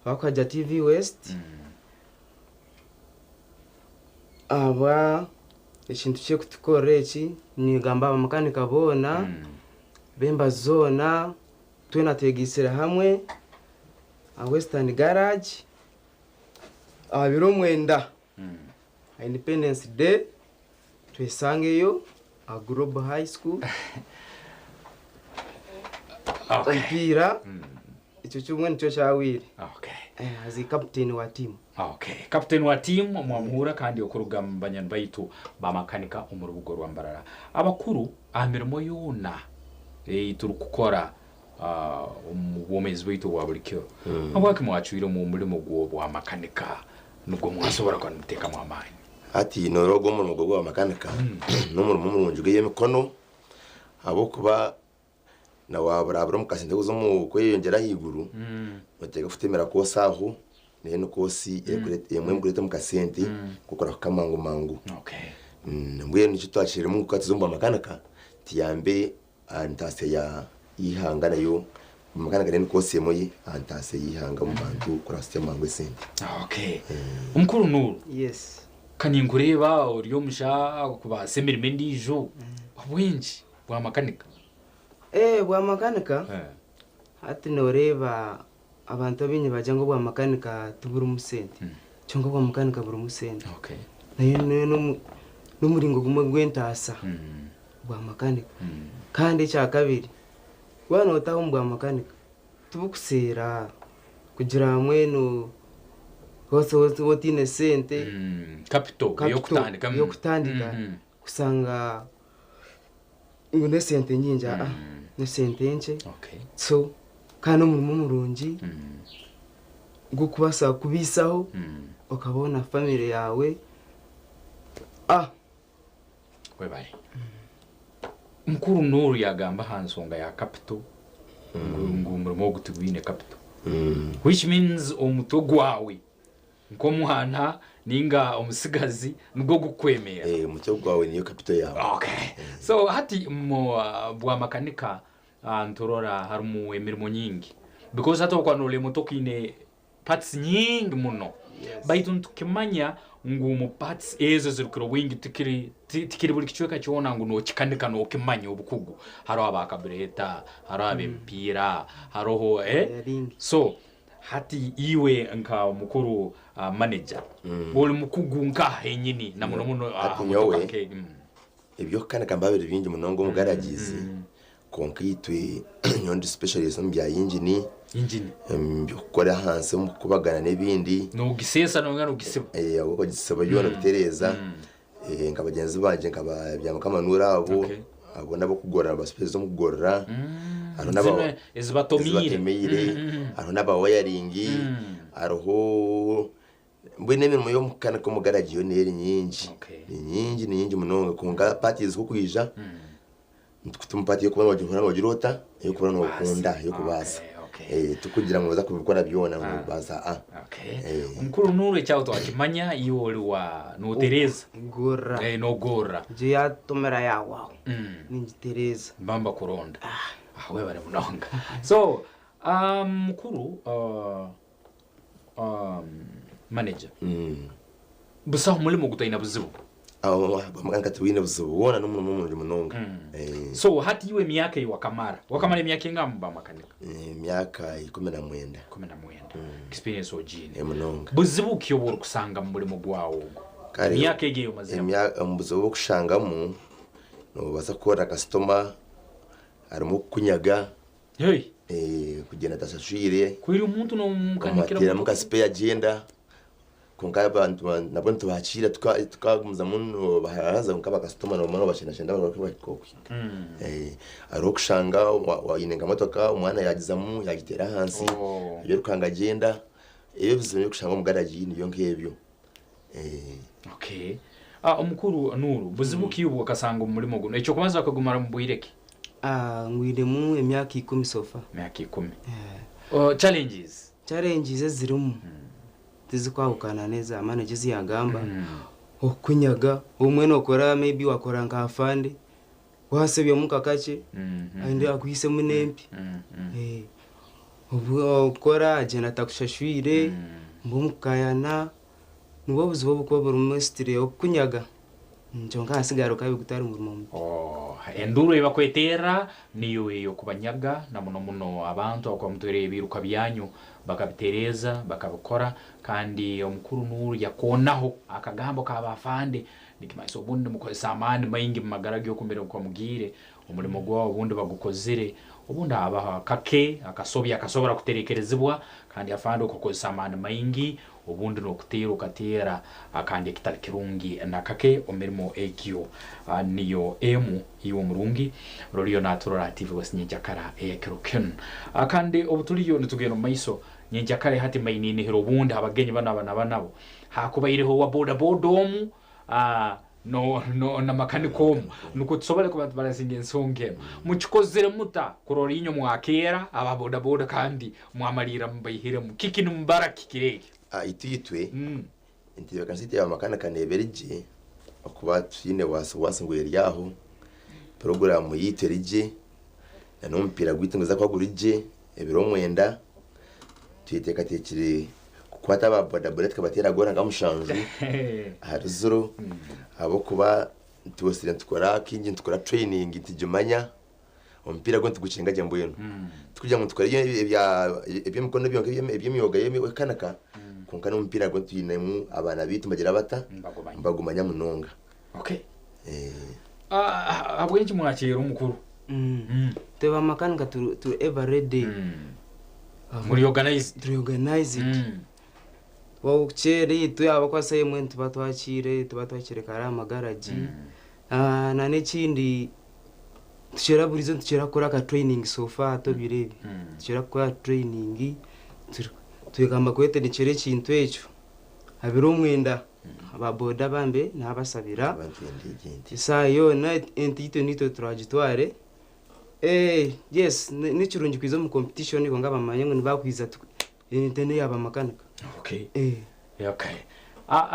Speaker 14: abakuhagira TV West ahabwa ekintu ky'ekutukorera eki. Ningamba abamakanika boona b'embazu zoona twena twegaitsire hamwe aha Western Garage aha biro mwenda aha Independence Day twesangeyo aha Global High School omupiira ekyo kimwe nikyo kyahweire as a captain wa team.
Speaker 1: Okay. Captain wa team mwamuhurra kandi okuruga mu banywani baitu bamakanika omu rubuga orwa Mbarara. Abakuru aha mirimo yoona Ei turikukora omu bwomeezi bwaitu obwa buri kiro. Habwaki mwacwiremu omurimo gw'obwamakanika nugwo mwasobora kuba nimuteekamu amaani?
Speaker 13: Hati noreeba ogu omurimo gw'obwamakanika n'omurimo murungi gw'eby'emikono ahabw'okuba na waburabura omu kasente kuza omu kweyongyera ahaiguru noteekwa kutemera koosi aho then koosi emwe erikureeta omu kasente k'okurahuka mangu mangu. Mbwenu nikyo twacwiremu ngu ka tuze omu bwamakanika tuyambe aha ntaasya ya y'eihanga nayo makanika nayo ni koosi emwe aha ntaasya y'eihanga omu bantu kurahusya mangu esente.
Speaker 1: Okay. Omukuru Nuuru.
Speaker 14: Yes.
Speaker 1: Ka ninkureeba ori omusha kubaasa emirimo endiijo obwingi bwa makanika.
Speaker 14: Eh, bwa makanika hati noreeba abantu abaingi nibagira ngu obwa makanika tiburimu sente kyonka obwa makanika burimu sente.
Speaker 1: Okay.
Speaker 14: Nayo nayo n'omu- n'omuringo gumwe gw'entaasa bwa makanika. Kandi ekya kabiri waaba nootaaha omu bwa makanika tibukuseera kugira mbwenu waaba otaine sente
Speaker 1: Capital ey'okutandika.
Speaker 14: ey'okutandika kusanga ngu n'esente nyingi aa n'esente nkye so kandi n'omurimo murungi gw'okubaasa kubaisaho okabaho na famire yaawe. Ah!
Speaker 1: Webale. Mukuru Nuuru yagamba aha nsonga ya capital ngu ngu omurimo ogu tigwine capital which means omutwe gwawe nk'omwana ninga omusigazi nigwo gukwemerera.
Speaker 13: Eh, omutwe gwawe niyo capital yawe.
Speaker 1: Okay. So hati mu bwa makanika niturora harimu emirimo nyingi because hati okuba norora emotoka eine parts nyingi muno baitu nitukimanya ngu omu parts ezo ezirukukira obwingi tikiri tikiri buri kicweka kyona ngu nokikanika nokimanya obukugu haroho aba kabureeta haroho ab'emipiira haroho eh so hati iwe nka mukuru manager ori mukugu nkaha henyini na muno muno aha
Speaker 13: Hati
Speaker 1: motoka
Speaker 13: nyowe
Speaker 1: nk'egi.
Speaker 13: eby'okukanika mba biri bingi munonga omu garages kwonka itwe nyowe ndi specialist omu bya yingini
Speaker 1: Yingini.
Speaker 13: Omu by'okukora ahansi omu kukubagana n'ebindi.
Speaker 1: Nogiseesa nonga nogisiba.
Speaker 13: Okugisiba byona obitereeza. Nka bagyenzi bangye nka ba Byamukama Nuura abo, abo n'ab'okugorora ba specialist omu kugorora. Hariho n'aba
Speaker 1: Zinu ezibatomiire.
Speaker 13: ezibatomiire, hariho n'aba wiring, hariho mbwenu emirimo y'omukanika omu garagi yo neeri nyingi. Ni nyingi ni nyingi munonga kwonka parties ku okwija nitukuta omu paati y'okuba noogihurira noogira ota, ey'okuba nookunda, ey'okubaasa. Tikugira ngu nooza kubikora byona ngu nobibaasa aa.
Speaker 1: Omukuru Nuuru ekyawe twakimanya iwe ori wa notereeza.
Speaker 14: Gorora.
Speaker 1: Nogorora.
Speaker 14: Egyo yatomera yahwaho ningitereeza.
Speaker 1: Nibaba nibakuronda. Webare munonga. So mukuru manager busaho mulimo gutaine buzibu.
Speaker 13: Nka tibwine buzibu bwona n'omurimo murungi munonga.
Speaker 1: So hati iwe emyaka eyi wakamara wakamara emyaka engaha omu bamakanika?
Speaker 13: Emyaka 19.
Speaker 1: 19. Experience ogiine.
Speaker 13: Munonga.
Speaker 1: Buzibu ki obu orikusanga omu murimo gwawe ogu?
Speaker 13: Kare
Speaker 1: Emyaka egi eyi omaziremu.
Speaker 13: Obuzibu obu orikushangamu nobaasa kukorera kasitoma harimu okukunyaga. Kugyenda atashashwire.
Speaker 1: Kwira omuntu nomukanikira
Speaker 13: Omuteeramu nka sipeya agyenda. Kwonka abantu nabwo nitubakiira tukagumizamu nobaharaza kwonka bakasitoma nobamara nobashendashenda bakahika okuhika. Hariho okushanga oine nka motoka omwana yagizamu yagiteera ahansi, yairukanga agyenda. Ebyo ebizibu ebirikushangwa omu garagi nibyo nk'ebyo.
Speaker 1: Okay. Omukuru Nuuru, buzibu ki obu wakasanga omu murimo gunu? Eky'okubanza wakagumara mu bwire ki?
Speaker 14: Ngwiremu emyaka 10 so far.
Speaker 1: Emyaka 10. Challenges?
Speaker 14: Challenges ezirimu tizikwahukana n'eza manager ezi yagamba. Okukunyaga, obumwe nokora maybe wakora nka afande, wasobyamu nka kakye, and akuhisemu n'empi. Obwo okora agyenda atakushashwire, mube mukukayana, nibwo buzibu obukuba burimu mostly okukunyaga. Kyonka ahasigara gukaba gutari murimo mubi.
Speaker 1: Enduuru ei bakweterra niyo ey'okubanyaga na muno muno abantu abakuba mutwire ebiiruka byanyu bakabitereeza, bakabikora kandi omukuru Nuuru yakoonaho akagambo ka ba afande nikimanyisa obundi nimukozesa amaani maingi mumagara ge okumira nkoku mugiire. Omurimo gwawe obundi bagukozire, obundi habaho akake akasobi akasobora kuterekerezibwa, kandi afande okukozesa amaani maingi, obundi n'okuteera okateera kandi ekitali kirungi nakake omu mirimo egyo niyo emu. Iwe omurungi roriyo naturora aha TV West nyenkyakara ey'ekiro kinu. Kandi obu turiyo nitugenda omu maiso nyenkyakara hati maininihira obundi abagenyi banu aba naba nabo hakubaireho owa bodaboda omu no, no, na makanika omu nukwo tusobole kuba tubarasinga ensonga enu. Mukikozere muta kurora inywe mwakeera aba bodaboda kandi mwamalirra mubaihiremu? Kiki nimubara kikiro ekyo?
Speaker 13: Itwe itwe entebeekanisa yaitu ey'abamakanika neeba eri gye ahakuba tihaine wasi wasi ngu eri aho, puroguraamu yaitu eri gye n'omupiira gwaitu niguza kuba guri gye ebiro mwenda. Tweteekateekire kukwata aba bodaboda tukabateera goora nka mushanju ahari ziro ahabw'okuba twosire nitukora kaingi nitukora training nitugimanya, omupiira gwo nitugukinga gye mbwenu. Tikugira ngu nitukora eby'emikono byonka eby'emyoga y'okukanika kwonka n'omupiira gwo twinemu abaana baitu nibagira bata? Nibagumanya munonga.
Speaker 1: Okay. Ahabw'enki mwakiira omukuru?
Speaker 14: Itwe bamakanika turi ever ready.
Speaker 1: Muri organized.
Speaker 14: Turi organized. Kera itwe abakwasa emwe nituba twakiire tuba twakire kare aha magaragi. Na n'ekindi tukira buriizo nitukira kukora aka training so far hati ebiro ebi. Nitukira kukora training twekamba kwetendekyera ekintu ekyo. Aha biro mwenda aba boda bambe nabasabira esaaha yoona ente itwe nitwe turagitware. Yes nikirungi kwiza omu competition kwonka bamanye ngu nibakwiza ente neya bamakanika.
Speaker 1: Okay. Okay.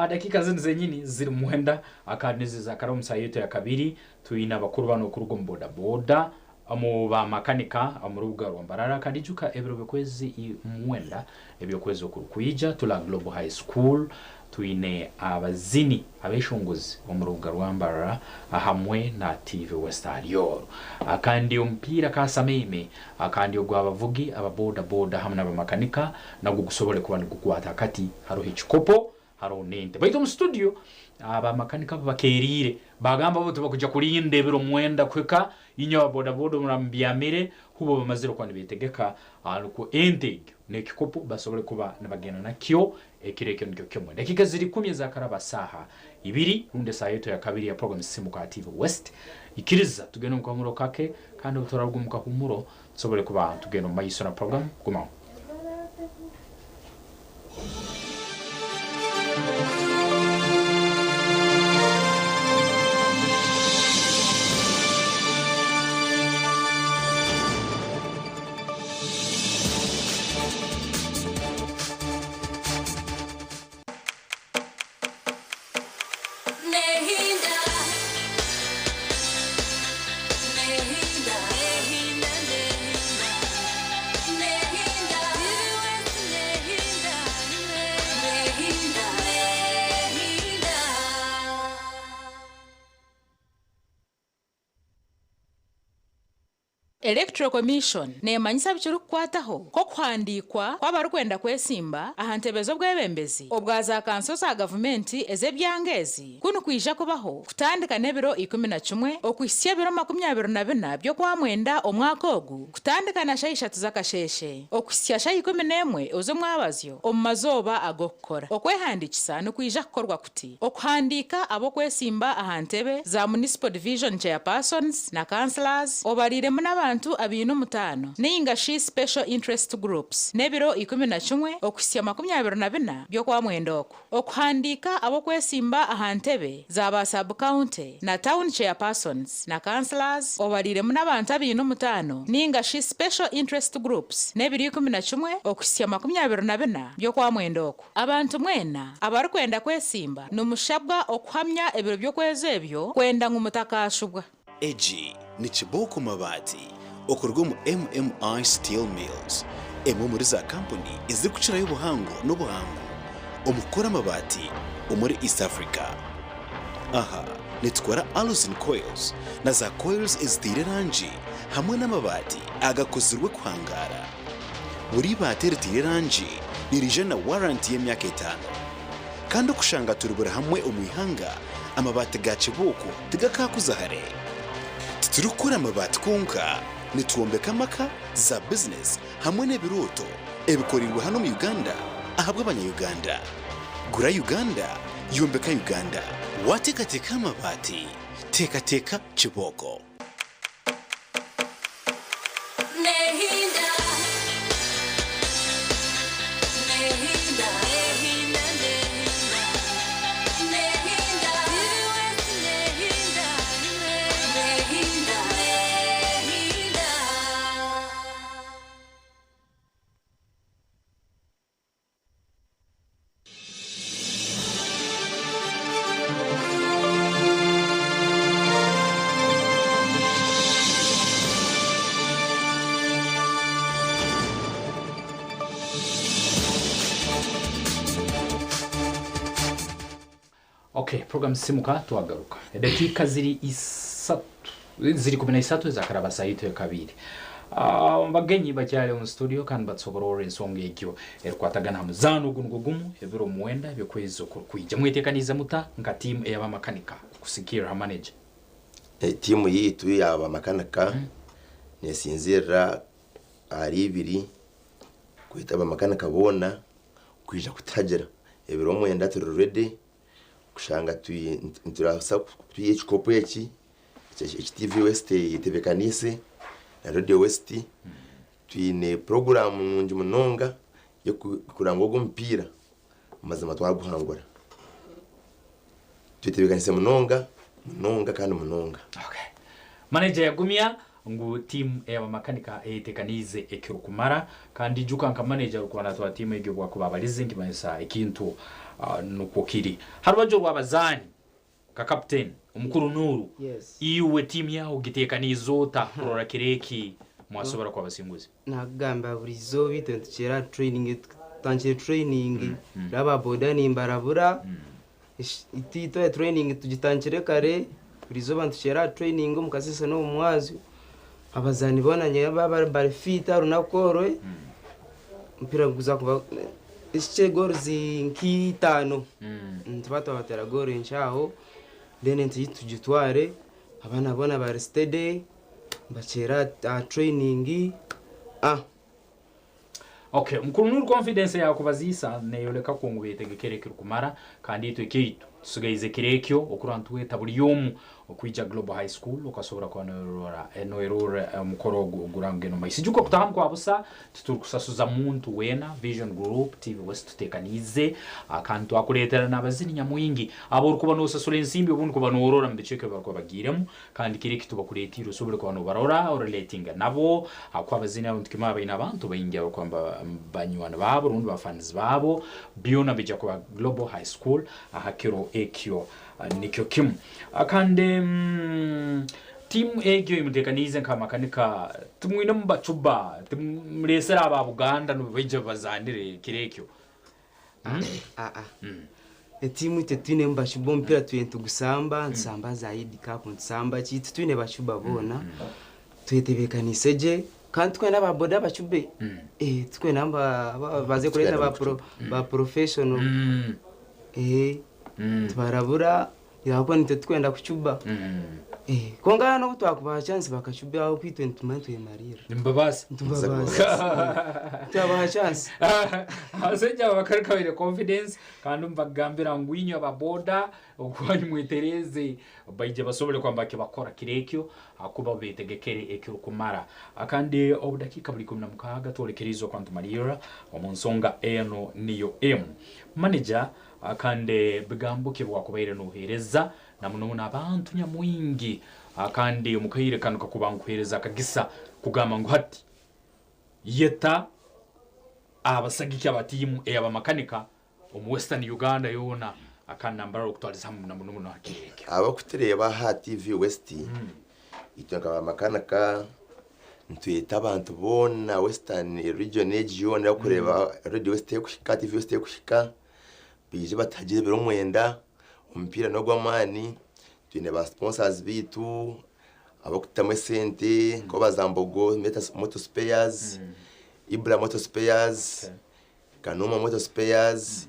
Speaker 1: Dakika zinu zenyini ziri mwenda kandi nizo zakara omu saaha yaitu ya kabiri. Twine abakuru banu okuruga omu boda boda omu bamakanika omu rubuga rwa Mbarara. Kandi ijuka ebiro by'okwezi mwenda eby'okwezi okurukwija turi aha Global High School. Twine abazini abeshongozi omu rubuga rwa Mbarara hamwe na TV West ahari oru. Kandi omupiira kasameme kandi ogw'abavugi aba boda boda hamwe n'abamakanika nagwo gusobole kuba nigukwata akati. Haroho ekikopo, haroho n'ente. Baitu omu studio abamakanika bo bakeeriire bagamba bo tibakuja kurinda ebiro mwenda kuhika inywe aba boda boda muraba mubyamire, hubo bamazire kuba nibetegeka nukwo ente egyo n'ekikopo basobole kuba nibagenda nakyo ekiro ekyo nikyo kimwe. Dakika ziri ikumi ezakaraba saaha ibiri rundi esaaha yaitu ya kabiri ya program Sisimuka aha TV West. Ikiriza tugende omu kahumuro kake kandi obu turaruga omu kahumuro tusobole kuba tugenda omu maiso na program. Gumaho.
Speaker 6: Electoral Commission neemanyisa abikirikukwataho nk'okuhandiikwa kw'abarikwenda kwesimba aha ntebe z'obwebembezi obwa za kanso za gavumenti ez'ebyanga ezi ku nikwija kubaho kutandika n'ebiro 11 okuhitsya ebiro 24 by'Okwamwenda omwaka ogu kutandika na shaaha ishatu z'akasheeshe okuhitsya shaaha 11 ez'omwabazyo omu mazooba ag'okukora. Okwehandiikisa nikwija kukorwa kuti. Okuhandiika ab'okwesimba aha ntebe za Municipal Division Chairpersons na Councillors obariiremu n'abantu abaine omutaano nainga shi Special Interest Groups n'ebiro 11 okuhitsya 24 by'Okwamwenda oku. Okuhandiika ab'okwesimba aha ntebe za ba Sub-County na Town Chairpersons na Councillors obariiremu n'abantu abaine omutaano nainga shi Special Interest Groups n'ebiro 11 okuhitsya 24 by'Okwamwenda oku. Abantu mwena abarikwenda kwesimba nimushabwa okuhamya ebiro by'okwezi ebyo kwenda ngu mutakaashubwa.
Speaker 15: Egi ni Kibooko Mabaati okuruga omu MMI Steel Mills, emwe omuri za kampuni ezirikukirayo obuhango n'obuhangu omu kukora amabaati omuri East Africa. Aha nitukora Alusin Coils na za coils eziteire erangi hamwe n'amabaati agakozirwe kuhangaara. Buri ibaati eriteire erangi niriija na waranti y'emyaka etaano. Kandi okushanga turi buri hamwe omu ihanga, amabaati ga Kibuuku tigakaakuza hare. Titurikukora amabaati kwonka, nitwombeka amaka, za bizinesi hamwe n'ebirooto ebikoreirwe hanu omu Uganda ahabw'abanya-Uganda. Gura Uganda, yombeka Uganda. Waateekateeka aha mabaati, teekateeka Kibooko.
Speaker 1: Okay, program Simuka twagaruka. Edakiika ziri isatu ziri 13 ezakaraba saitu ekabiri. Abagenyi bakyali omu studio kandi batusobororra ensonga egyo erukwatagana ha muzaano ogu nugwo gumu ebiro 9 eby'okwezi okurukwija. Mwetekaniize muta nka tiimu ey'abamakanika kusigikirra ha manager?
Speaker 13: Tiimu yaitu y'abamakanika nesinzirra ahari ibiri kweta abamakanika boona kwija kutuhagira. Ebiro 9 turi ready kushanga niturabaasa kutwiha ekikopo eki eki TV West etebekaniise na Radio West. Twine puroguraamu nungi munonga y'okureba ngu ogu omupiira mazima twaguhangura. Twetebeekaniise munonga munonga kandi munonga.
Speaker 1: Manager yagumya ngu tiimu ey'abamakanika eyetekaniize ekirukumara kandi ijuka nka manager arukuba natwara tiimu egi obu akuba abalize nikimanyisa ekintu nukwo kiri. Ha rubaju orw'abazaani nka captain omukuru Nuru, iwe tiimu yawe ogitekaniize ota kurora kiro eki mwasobora kuba abasinguzi?
Speaker 14: Nakugamba buri izooba itwe nitukyera training tutandikire training aba boda nimbarabura itwe training tugitandikire kare buri izooba nitukyera aha training omu kasese n'omu mwazyo abazaani boona nyowe baba bari fit aha runaku orwe omupiira niguza kuba ekikye goals nk'itaano nituba twabateera goal nkye aho then ente yaitu tugitware abaana boona bari steady nibakyera aha training.
Speaker 1: Okay, mukuru Nuru confidence yawe kubaziisa neyoleka kwo ngu betegekere ekirukumara kandi itwe ekyaitu tusigaize kiro ekyo okurora nitweta buri omu okwija Global High School okasobora kuba noyorora noyorora omukoro ogu ogurangugenda omu maiso. Ijuka okutahamu kwa busa titurukusasuza muntu weena, Vision Group, TV West tutekaniize kandi twakuleetera n'abazini nyamwingi aborukuba nosasura ensimbi obundi kuba norora mu bicweka ebi barukuba bagiiremu kandi kiro eki tubakuleetiire osobole kuba nobarora orelatinga nabo ahakuba abazini abo nitukimanya baine abantu baingi abarukuba banywani baabo rundi ba fans baabo byona bija kuba Global High School aha kiro ekyo nikyo kimu. Kandi tiimu egyo emuteekaniize nk'amakanika timwinemu bacuba timuleesere aba Buganda nibo baija babazaanire kiro ekyo.
Speaker 14: Etiimu itwe titwinemu bacuba omupiira twine nitugusamba nitusamba za Eid Cup nitusamba ki titwine bacuba boona twetebeekaniise gye kandi tikwenda aba boda bacube tikwenda ngu baze kureeta ba professional tubarabura ahabw'okuba nitwe turikwenda kucuba kwonka n'obu twakubaha chance bakacuba aho kwitwe nitumanya nitwemarira.
Speaker 1: Nimubabaasa?
Speaker 14: Nitubabaasa. Twabaha chance.
Speaker 1: Abasaija aba bakaba baine confidence kandi nibagambira ngu inywe aba boda okwanyu mwetereeze baije basobole kuba nibakibakora kiro ekyo ahakuba betegekere ekirukumara. Kandi obudakiika buri 16 tworekeriize okuba nitumalirra omu nsonga enu niyo emu. Manager Kandi bigambo ki ebiwakubaire noheereza na muno muno abantu nyamwingi kandi omu kaire kanu kakuba nkuheereza akagisa kugamba ngu hati yeta abasagiki aba tiimu ey'abamakanika omu Western Uganda yoona kandi nambarara okutwaliza hamu na muno muno ha kiro ekyo?
Speaker 13: Abakutureeba aha TV West, itwe nka bamakanika nitweta abantu boona Western region egi yoona erikureeba Radio West erikuhika, TV West erikuhika, Baije batuhagire ebiro 9, omupiira n'ogw'amaani, twine ba sponsors baitu abarikututamu esente nka Zambogo Motor Spares, Ibra Motor Spares, Kanuma Motor Spares,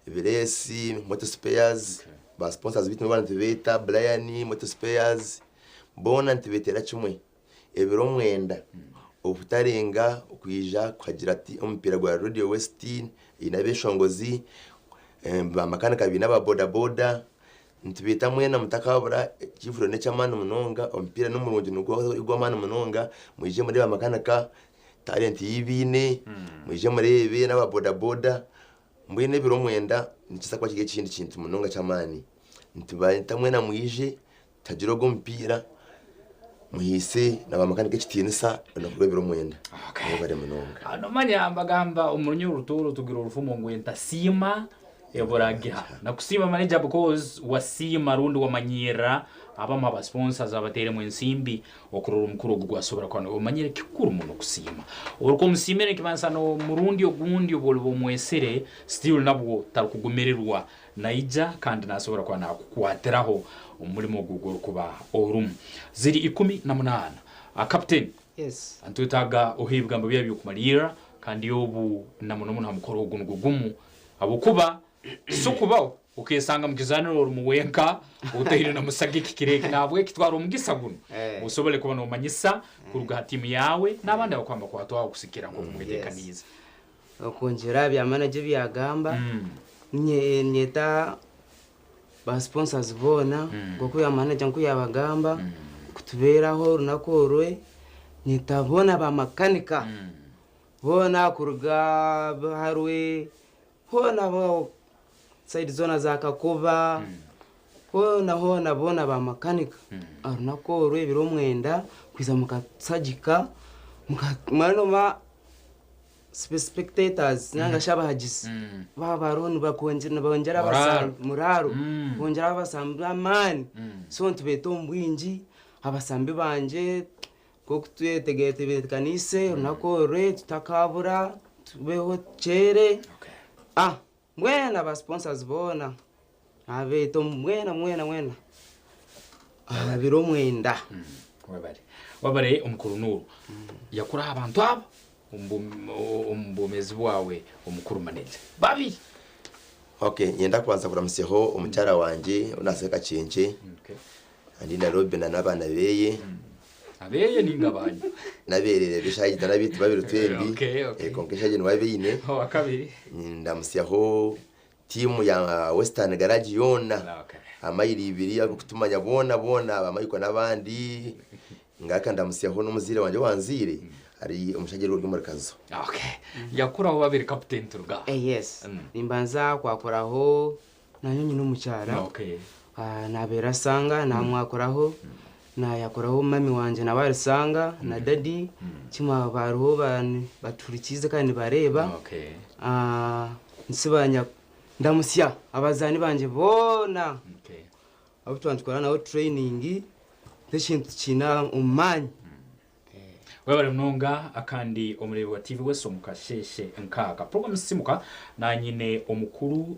Speaker 13: Bireesi Motor Spares, ba sponsors baitu nibo nitubeeta, Brian Motor Spares, Boona nitubeetera kimwe ebiro mwenda obutarenga kwija kuhagira ati omupiira gwa Radio West eine abeshongozi, bamakanika baine aba boda boda, nitubeeta mwena mutakabura, ekivuro n'eky'amaani munonga, omupiira n'omurungi nigwo gw'amaani munonga, mwije mureebe bamakanika talent ei baine, mwije mureebe n'aba boda boda, mbwenu ebiro mwenda nikiza kuba kiri ekindi kintu munonga ky'amaani. Nitubeeta mwena mwije tagire ogwo omupiira muhiise na bamakanika ekitiinisa orunaku rw'ebiro mwenda. Mwebare munonga.
Speaker 1: Nomanya mbagamba omu runyoro Rutooro tugira orufumo ngu entasiima eburagiha. Nakusiima manager because wasiima rundi wamanyirra abamu aba sponsors abateiremu ensimbi okurora omukura ogu gwasobora kuba omanyire kikuru muno kusiima. Orukuba omusiimire nikimanisa n'omurundi ogundi obu oriba omwesere still nabwo tarikugumirirwa naija kandi nasobora kuba nakukwatiraho omumurimo ogu ogworikuba orumu. Ziri 18. Captain.
Speaker 14: Yes.
Speaker 1: Nitwetaaga ohe ebigambo byawe by'okumariirra kandi obu na muno muno ha mukoro ogu nugwo gumu habwokuba sokubaho okesanga mu kizaaniro orumu wenka otaine na musagiki kiro eki nahabweki twara omugisa gunu osobole kuba nomanyisa kuruga ha tiimu yaawe n'abandi abakuba nibakwatwaho kusigikirra nk'oku mweteekaniize.
Speaker 14: Okwongyera aha bya manager ebi yaagamba, niinyeta ba sponsors boona nk'oku ya manager nk'oku yaabagamba kutubeeraho orunaku orwe, nyeta boona ba makanika boona kuruga Biharwe hoona sayidi zoona za Kakoba hoona hoona boona ba makanika orunaku oru ebiro mwenda kwija mukatushagika muka spectators nanga shi abahagizi baaba bariho nibongyera abasambi muraro bongyera abasambi amaani so nitubeeta omu bwingi abasambi bangye nk'oku twetebeekaniise orunaku orwe tutakabura tubeho tukyere mbwenu aba sponsors boona nabeeta mwena mwena mwena aha biro mwenda.
Speaker 1: Webare webare omukuru Nuuru yakura aha bantu abo omu bwomeezi bwawe omukuru manager. Babiri.
Speaker 13: Okay, nyenda kubanza kuramusyaho omukyara wangye ou naasire Kakyenkye andi Nairobi na n'abaana beeye.
Speaker 1: Abeeye ninga abanyu?
Speaker 13: N'abeerere b'eshaaha egi n'abaitu babiri twembi. Kwonka eshaaha egi niwe abaine.
Speaker 1: Owakabiri?
Speaker 13: Nindamusyaho tiimu ya Western Garage yoona. Amayiro ibiri abarikutumanya boona boona ba Michael n'abandi. Ngaruka ndamusyaho n'omuzaire wangye owanzaire ari omushaija ori omuri Kazo.
Speaker 1: Yakuraho babiri Captain Turuga.
Speaker 14: Yes. Nimbanza kwakuraho naanye nyine omukyara. Nabeera Sanga namwakuraho. Nayakuraho mummy wangye nawe ari Sanga na daddy. Kimwe bariho batuhurikiize kandi nibareeba. Nsiba ndamusya abazaani bangye boona abu twaba nitukora nabo training n'ekintu kiine omu maani.
Speaker 1: Webare munonga akandi omureebi wa TV West omu kasheeshe nkaaka. Program Sisimuka nanyine omukuru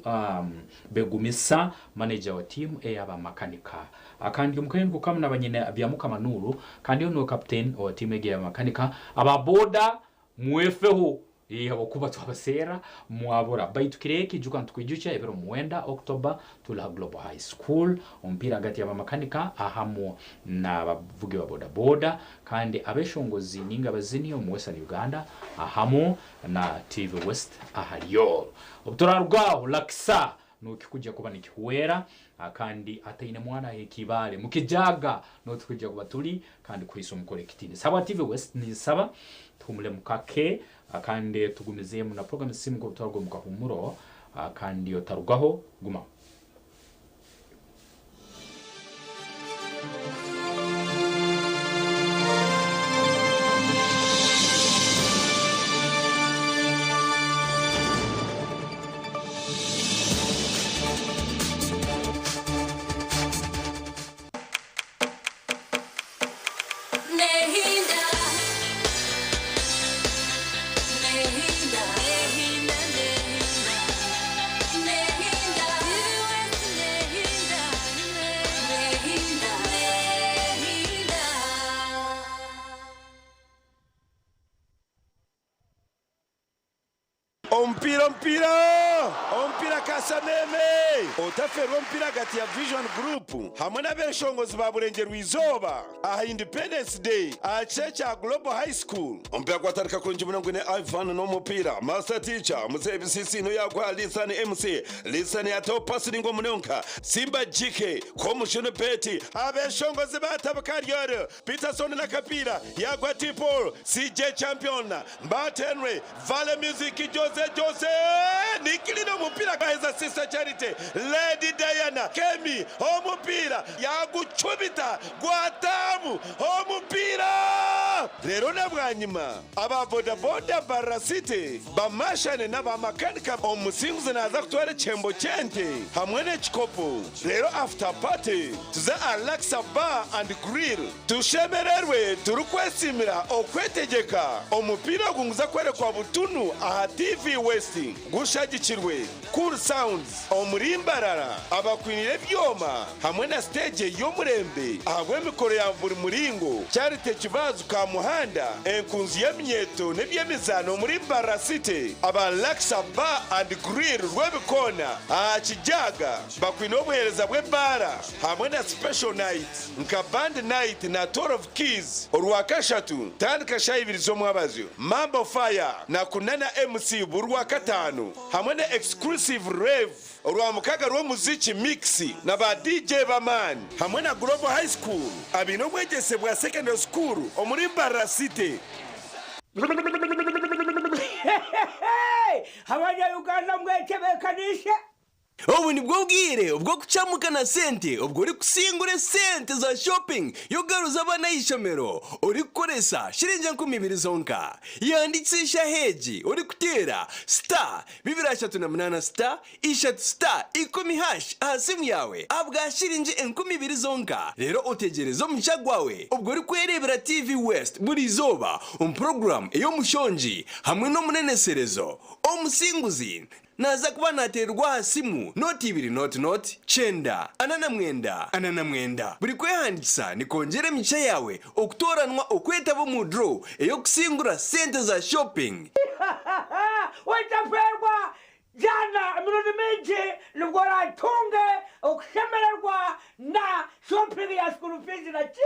Speaker 1: Begumisa manager wa team eyaba makanika. Akandi omu kaire niko kamwe nabanyine Byamukama Nuuru kandi onu niwe captain owa team egi eyaba makanika. Aba boda mwefeho ahabw'okuba twabaseera mwabura. Baitu kiro eki ijuka nitukwijukya ebiro mwenda October turi aha Global High School omupiira ahagati y'abamakanika ahamwo n'abavugi ba boda boda kandi abeshongozi ninga abazini omu Western Uganda ahamwo na TV West ahari all. Obu turaruga aho Lakisa nokikujja kuba nikihwera kandi ataine mwana aheeka ibaare mukijaaga notukujja kuba turi kandi kuhaisa omukoro ekitiinisa. Habwa TV West ninsaba tuhumuremu kake kandi tugumizeemu na program Sisimuka obutwarwa omu kahumuro kandi otarugaho gumaho.
Speaker 8: Omupiira omupiira omupiira Kasameme! Otaferwa omupiira ahagati ya Vision Group hamwe n'abeshongozi ba Burengyerwa Izooba aha Independence Day aha kishaayi kya Global High School. Omupiira gwatandika kurungi munonga gwine Ivan n'omupiira Master Teacher Muzeeyi Bisisiino yaguha Lisan MC Lisan yataho pasi ningwa munonga Simba GK Komushunu Betty Abeshongozi batabuka Ariel Peterson n'akapiira yaguha T Paul CJ Champion Mbat Henry Vale Music Jose Jose Nikilina omupiira gwaheza Sister Charity Lady Diana Kemi omupiira yagucumita gwataamu omupiira Reero na bwanyima aba boda boda Mbarara City bamashane n'aba makanika omusinguzi naaza kutwara ekihembo ky'ente hamwe n'ekikopo Reero after party tuze aha Laksa Bar and Grill Tushemererwe turikwesiimira okwetegyeka. Omupiira ogu niguza kworekwa butunu aha TV West gushagikirwe Cool Sounds omuri Mbarara abakwiniire ebyoma hamwe na siteegi ey'omurembe ahabw'emikoro ya buri muringo. Charity Kibazu Kamuhanda, enkunzi y'eminyeeto n'eby'emizaano omuri Mbarara City, aba Laksa Bar and Grill Rwebikoona aha Kijaga bakwine obuheereza bw'ebaara hamwe na Special Night. Nka Band Night na 12 Keys Orwakashatu tandika shaaha ibiri z'omwabazyo, Mambo Fire na Kunana MC buri Rwakataano hamwe na Exclusive Rave Orwamukaga rw'omuziki Mix na ba DJ b'amaani hamwe na Global High School abaine obwegyese bwa Secondary School omuri Mbarara City.
Speaker 11: Abanya-Uganda mwetebekaniise.
Speaker 12: Obu nibwo bwire obw'okucamuka na sente obwo orikusingura esente za shopping y'okugaruza abaana aha ishomero orikukoresa shiringi 2000 zonka. Yandikisha aha egi orikuteera star 238 star 3 star 10 hash aha simu yaawe ahabwa shiringi 2000 zonka reero otegyereze omugisha gwawe obwo orikwereebera TV West buri izooba omu puroguraamu ey'omushongi hamwe n'omuneneserezo omusinguzi Naaza kuba naateererwa aha simu nooti ibiri nooti nooti, kyenda, 49, 49. Buri kwehandiikisa nikwongyera emigisha yaawe okutooranwa okwetaba omu draw ey'okusingura sente za shopping.
Speaker 11: Otaferwa jana emirundi mingi nibwo oratunge okushemererwa na shopping ya school fees na ki.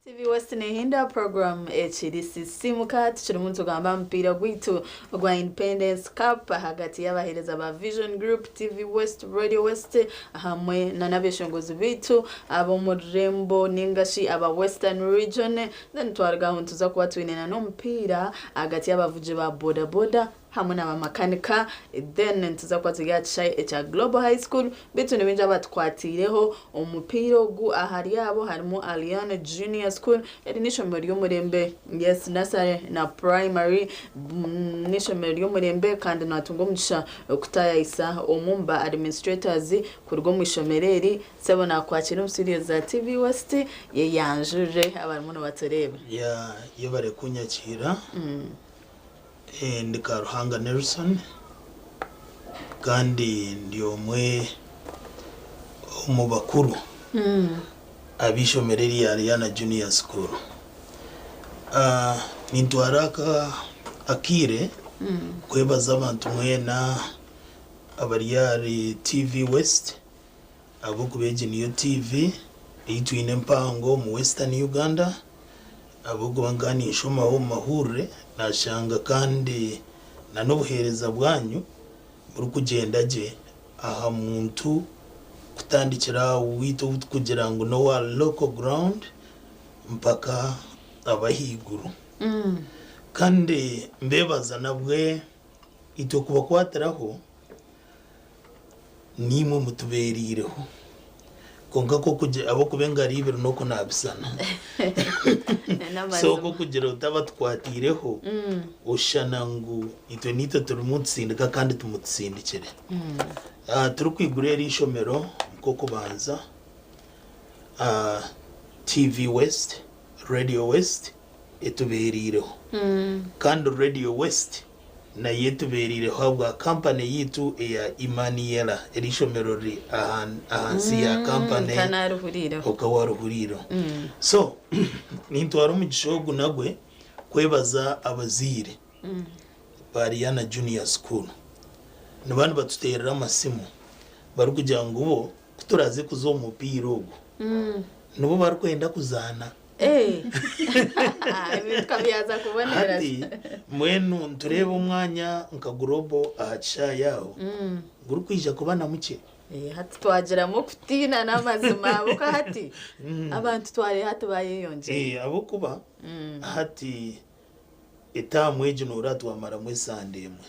Speaker 2: TV West nehinda program ekiri sisimuka tukirimu nitugamba aha mupiira gwaitu ogwa Independence Cup ahagati y'abaheereza ba Vision Group, TV West, Radio West hamwe n'abeshongozi baitu ab'omu rurembo ningashi aba Western Region. Then twaruga aho nituza kuba twine n'omupiira ahagati y'abavugi ba boda boda hamwe na bamakanika then nituza kuba turi aha kishaayi ekya Global High School beitu nibingi abatukwatiireho omupiira ogu ahari abo harimu Aliane Junior School eri n'eishomero ry'omurembe yes nursery na primary n'eishomero ry'omurembe kandi natunga omugisha kutayayisa omwe omu ba administrators kuruga omu ishomero eri sebo nakwakira omu studio za TV West yeyanjure abarimu nibatureeba.
Speaker 16: Ya yebare kunyakiira. Ndi Karuhanga Nelson kandi ndi omwe omu bakuru ab'eishomero erya Ariana Junior School. Nintwara aka akaire kwebaza abantu mwena abari ahari TV West ahabw'okuba egi niyo TV ei twine empango omu Western Uganda ahabw'okuba nkaba ninshomaho omu mahurire nashanga kandi na n'obuheereza bwanyu burikugyenda gye aha muntu kutandikira aha waitu ou turikugira ngu n'owa local ground mpaka ab'ahaiguru. Kandi mbeebaza nabwe itwe kubakwatiraho niimwe mutubeereireho. Kwonka ku okugira ahabw'okuba engaro ibiri n'okunaabisana. So ku okugira oti abatukwatiireho, oshushana ngu itwe naitwe turimu nitutsindika kandi timutusindikire. Turikwigura eri ishomero nk'okubanza, TV West, Radio West etubeereireho. Kandi Radio West nayo etubeereireho ahabwa kampani yaitu eya Imaniela. Eri ishomero riri ahansi ya kampani.
Speaker 2: Nka naarihuriireho.
Speaker 16: Okaba waarihuriireho. So, nintwara omugisha ogu nagwe kwebaza abazaire ba Riana Junior School. Nibaba nibatuteerera amasimu barikugira ngu bo ku turaaze kuza omu mupiira ogu, nibo barikwenda kuzaana.
Speaker 2: Ebintu kabyaza kubonera.
Speaker 16: Hati mbwenu nitureeba omwanya nka Global aha kishaayi aho gurikwija kuba na mukye.
Speaker 2: Hati twagiramu okutiina n'amazima ahabw'okuba hati abantu twareeba hati bayeyongyera.
Speaker 16: Ahabw'okuba hati etaamu egi noreeba twamaramu esande emwe.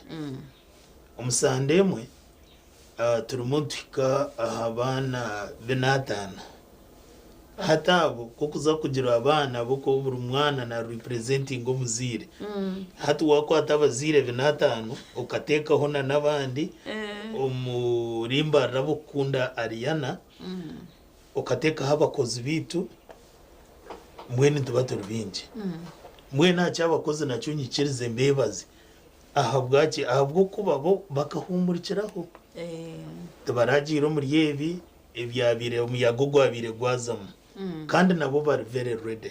Speaker 16: Omu sande emwe turimu nituhika aha baana binaataano. Hati abo ku okuza kugira abaana bo ku buri mwana na representinga omuzaire. Hati wakwata abazaire binaataano okateekaho na n'abandi omuri Mbarara ab'okukunda Ariana, okateekaho abakozi baitu, mbwenu nituba turi baingi. Mbwenu aha ky'abakozi nakyo nyikirize mbeebaze. Ahabwaki? Ahabw'okuba bo bakahuumurikiraho. Tibaragiire omuri ebi ebyabaire omuyaga ogwabaire gwazamu. Kandi nabo bari very ready.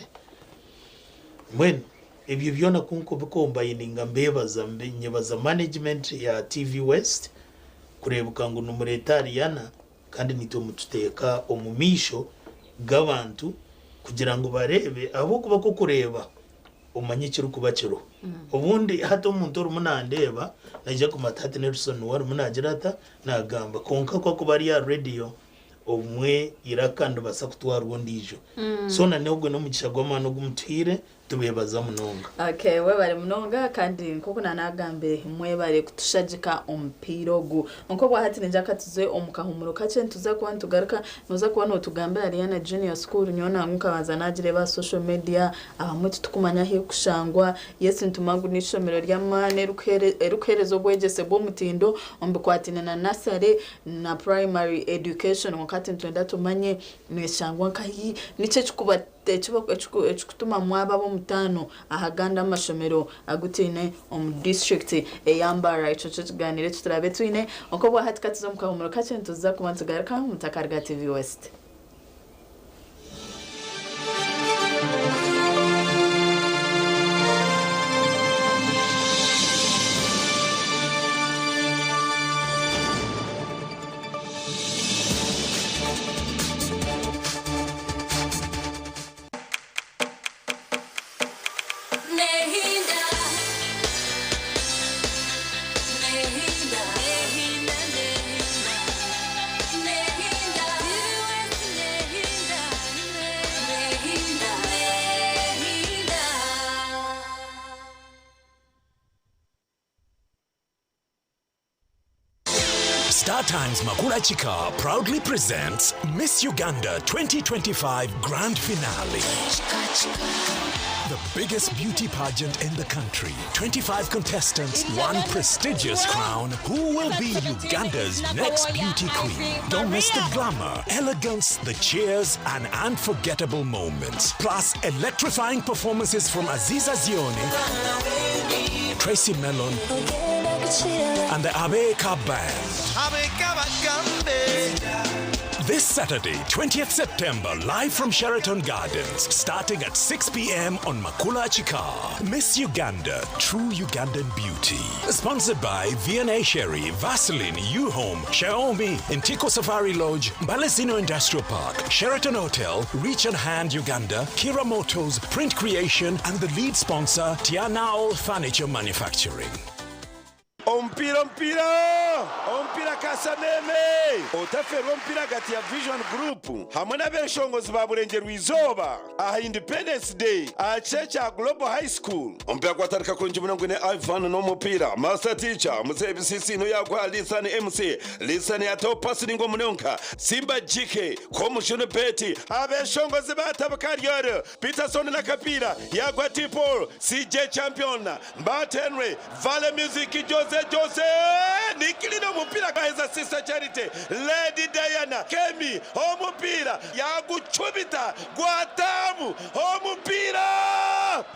Speaker 16: Mbwenu ebyo byona ku nkubikombayininga mbeebaza, nyebaza management ya TV West kureebeka ngu nimureeta Ariana kandi naitwe mututeeka omu maisho g'abantu kugira ngu bareebe ahabw'okuba ku okureeba omanye ekirikuba kiriho. Obundi hati omuntu orimu nandeeba naija kumanya ati hati Nelson niwe arimu naagira ata, naagamba. Kwonka ku akuba ari aha rediyo, obumwe eiraka niribaasa kutwarwa ondiijo. So na n'ogwo n'omugisha gw'amaani ogu mutuhaire, tubeebaza munonga.
Speaker 2: Okay, webare munonga kandi nk'oku nanagambire mwebare kutushagika omupiira ogu. Nk'obwahati ningira katuze omu kahumuro kakye nituza kuba nitugaruka noza kuba notugambira Ariana Junior School nyowe nangwa nkabanza nagireeba aha social media Abamwe titukumanya ahu erikushangwa. Yes nitumanya ngu n'eishomero ry'amaani erikuheereza obwegyese bw'omutindo omu bikwataine na nursery na primary education kwonka hati nitwenda tumanye neeshangwa nkahi, niki ekikutuma mwaba ab'omutaano aha gandi amashomero agu twine omu disiturikiti eya Mbarara. Ekyo nikyo kigaaniiro eki turaabe twine. Kwonka obwahati ka tuze omu kahumuro kakye nituza kuba nitugaruka Mutakarga TV West.
Speaker 17: Star Times Makula Chika proudly presents Miss Uganda 2025 Grand Finale. The biggest beauty pageant in the country. 25 contestants, one prestigious crown. Who will be Uganda's next beauty queen? Don't miss the glamour, elegance, the cheers, and unforgettable moments. Plus, electrifying performances from Aziza Zioni, Tracy Mellon, and the Abeka Band. This Saturday, 20th September, live from Sheraton Gardens, starting at 6 p.m. on Makula Chika. Miss Uganda, True Ugandan Beauty. Sponsored by VNA Sherry, Vaseline, U-Home, Xiaomi, Intiko Safari Lodge, Balesino Industrial Park, Sheraton Hotel, Reach and Hand Uganda, Kira Motors, Print Creation, and the lead sponsor, Tianao Furniture Manufacturing.
Speaker 8: Omupiira omupiira! Omupiira Kasameme otaferwa omupiira ahagati ya Vision Group hamwe n'abeshongozi ba Burengyerwa Izooba aha Independence Day aha kishaayi kya Global High School.
Speaker 18: Omupiira gwatandika kurungi munonga gwine Ivan n'omupiira Master Teacher Muzehe Bisisi niwe yaguha Lisan MC Lisan yataho pasi ninga munonga Simba GK Komushunu Betty abeshongozi batabuka Ryoro Peterson n'akapiira yaguha T Paul CJ Champion Mbat Henry Vale Music Jose Jose Nikilina omupiira gaheza Sister Charity Lady Diana Kemi omupiira yagucubita gwatamu omupiira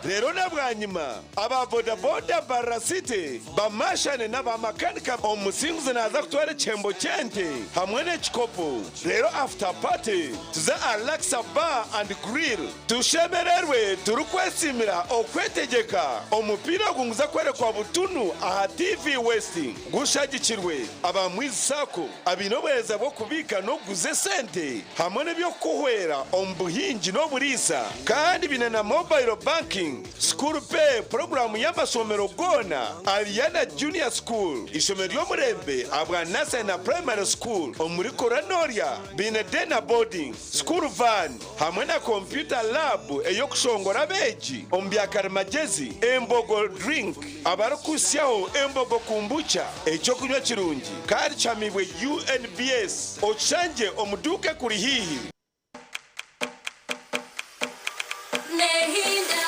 Speaker 18: reero na bwanyima aba bodaboda Mbarara City bamashane n'abamakanika omusinguzi naaza kutwara ekihembo ky'ente hamwe n'ekikopo reero after party tuze aha Relaxa Bar and Grill tushemererwe turikwesimira okwetegeka omupiira ogu nguza kwerekwa butunu aha TV West gushagikirwe aba Mwizi Sacco abaine obuheereza bw'okubiika n'okuguza esente hamwe n'eby'okukuhwera omu buhingi n'oburiisa kandi baine na mobile banking School Pay puroguraamu y'amashomero goona Ariana Junior School ishomero ry'omurembe ahabwa Nursery na Primary School omuri Koronorya baine Day na Boarding School Van hamwe na Computer Lab ey'okushongora abeegi omu bya karimagyezi Embogo Drink abarikuhitsyaho Embogo Kombucha eky'okunywa kirungi kandi kihamiibwe UNBS okishangye omu duuka ekuri haihi.
Speaker 5: Nehinda.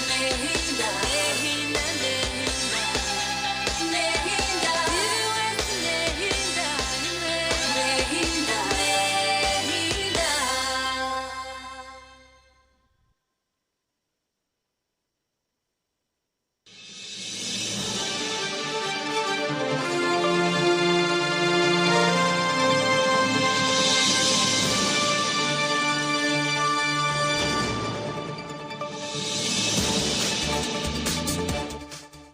Speaker 5: Nehinda. Nehinda, nehinda. Nehinda. Nehinda. Nehinda. Nehinda.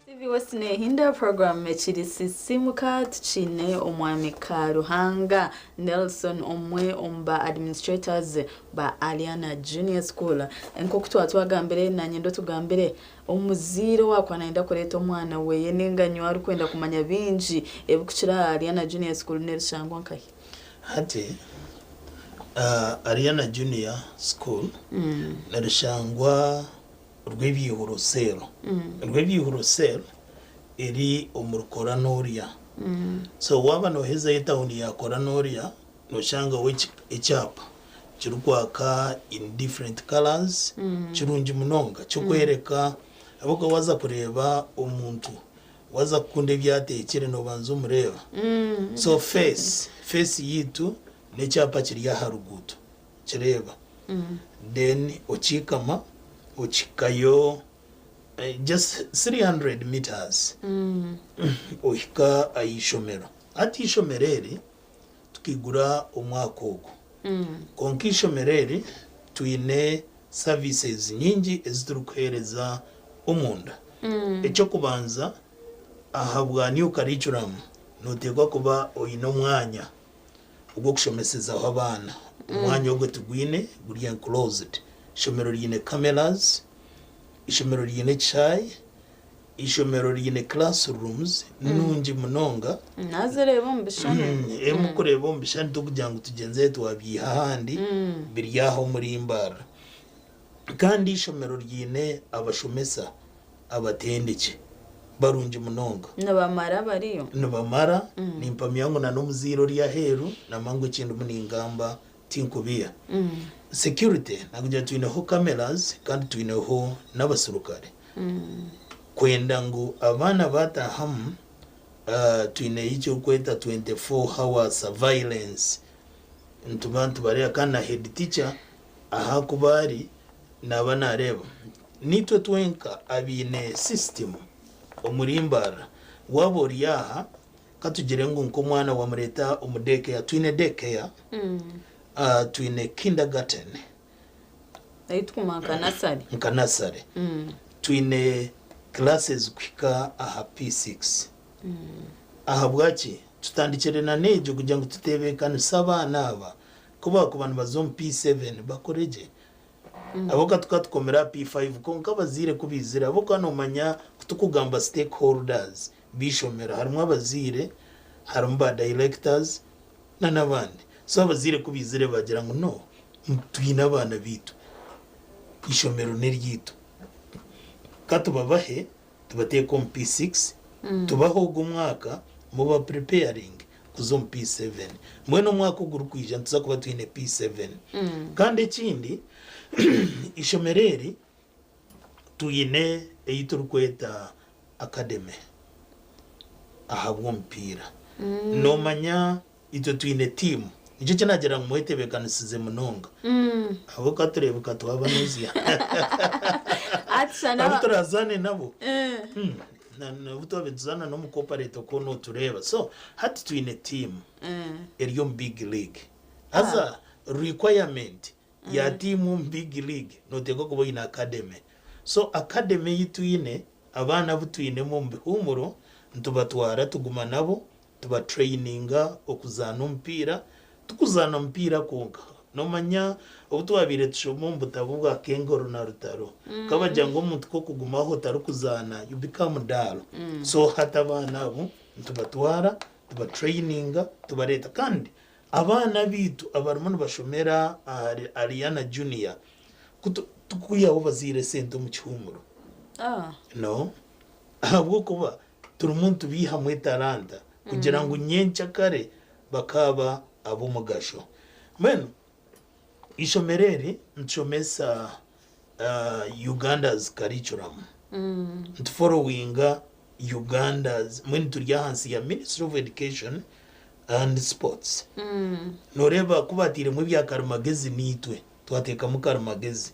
Speaker 2: TV West Nehinda program ekiri sisimuka tukiine omwami Karuhanga Nelson omwe omu ba administrators ba Aliana Junior School. Nk'oku twaba twagambire nanye ndo tugambire omuzaire owakuba nayenda kureeta omwana weye ninga nyowe arikwenda kumanya bingi ebikukira aha Aliana Junior School nerishangwa nkahi?
Speaker 16: Hati Ariana Junior School nirishangwa Rwebyihuro Cell. Rwebyihuro Cell eri omuri Koranorya. So waaba noohezayo etawuni ya Koranorya nooshangaho ekyapa kirikwaka in different colours kirungi munonga kirikworeka ahabw'okuba waaza kureeba omuntu waaza kukunda ebi ateekire noobanza omureeba. So face, face yaitu n'ekyapa kiri aha ruguuto kireeba then okiikama okihikayo just 300 meters ohika aha ishomero. Hati ishomero eri tukaigura omwaka ogu kwonka ishomero eri twine services nyingi ezi turikuheereza omunda. Eky'okubanza ahabwa new curriculum nooteekwa kuba oine omwanya ogw'okushomesezaho abaana. Omwanya ogwo tigwine guri enclosed. Ishomero riine cameras, ishomero riine ekishaayi, ishomero riine classrooms nungi munonga.
Speaker 2: Nazireeba omu bishushani.
Speaker 16: Ebi murikureeba omu bishushani tikugira ngu tugyenzire twabyiha ahandi, biri aha omuri Mbarara. Kandi eishomero riine abashomesa abatendekye barungi munonga.
Speaker 2: Nibamara bariyo?
Speaker 16: Nibamara, nimpamya ngu n'omuzaire ori aheeru namanya ngu eki ndimu ningamba tinkubiiha. Security nakugira twineho cameras kandi twineho n'abaserukare kwenda ngu abaana baatahamu twineyo ekirikweta 24 hour surveillance nituba nitubareeba kandi na head teacher ahakuba ari naaba naareeba. Niitwe twenka abaine system omuri Mbarara. Waaba ori aha, ka tugire ngu nk'omwana wamureeta omu day care, twine day care, twine kindergarten.
Speaker 2: Ei tukumanya nka nasare.
Speaker 16: Nka nasare. Twine classes kuhika aha P6. Ahabwaki? Tutandikire na n'egyo kugira ngu tuteebekanise abaana aba ku baakuba nibaza omu P7 bakore gye. Ahabw'okuba tukaba tukomire aha P5 kwonka abazaire ku baizire ahabw'okuba noomanya ku turikugamba stakeholders b'eishomero harimu abazaire, harimu ba directors n'abandi. So abazaire ku baizire bagira ngu no, twine abaana baitu, eishomero n'eryaitu, ka tubabahe tubateeke omu P6, tubahe ogu omwaka muba preparing kuza omu P7. Mbwenu omwaka ogurikwija nituza kuba twine P7. Kandi ekindi, eishomero eri twine ei turikweta academy ahabw'omupiira. Noomanya itwe twine tiimu, nikyo eki naagira ngu mwetebeekanisize munonga. Ahabw'okuba tureebeka twaba nozya. Abu turazaane nabo, n'obu twabaire nituzaana n'omu cooperative okwo nootureeba. So hati twine tiimu eri omu big league. Haza requirement ya tiimu omu big league nooteekwa kuba oine academy. So academy ei twine, abaana abu twinemu omu bihuumuro nitubatwara tuguma nabo tubatrayininga okuzaana omupiira. Tikuzaana mupiira kwonka. Noomanya obu twabaire tushoma omu butabo bwa Kengoro na Rutaro, kabagira ngu omuntu ku okugumaho otarikuzaana you become dull. So hati abaana abo nitubatwara tubatrayininga tubareeta. Kandi abaana baitu abarimu nibashomera ahari Ariana Junior ku tikwihaho bazaire esente omu kihuumuro. No. Ahabw'okuba turimu nitubaihamu etalanta kugira ngu nyenkyakare bakaaba ab'omugasho. Mbwenu eishomero eri nitushomesa Uganda's curriculum, nituforowinga Uganda's, mbwenu turi ahansi ya Ministry of Education and Sports. Nooreeba ku baatairemu ebya karimagezi naitwe twateekamu karimagezi.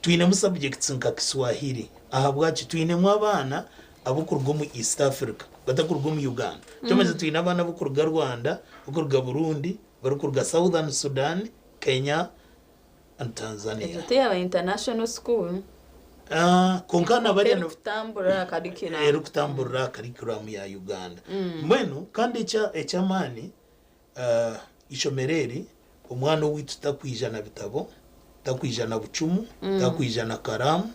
Speaker 16: Twinemu subjects nka Kiswahili. Ahabwaki? Twinemu abaana ab'okuruga omu East Africa batakuruga omu Uganda. Kyomanyisa twine abaana ab'okuruga Rwanda, ab'okuruga Burundi, abarikuruga Southern Sudan, Kenya and Tanzania.
Speaker 2: Egyo teyaba international school?
Speaker 16: Kwonka na bariya
Speaker 2: Erikutamburira aha curriculum.
Speaker 16: Erikutamburira aha curriculum ya Uganda. Mbwenu kandi eky'amaani Eishomero eri, omwana owaitu takwija na bitabo, takwija na bucumu, takwija na karaamu,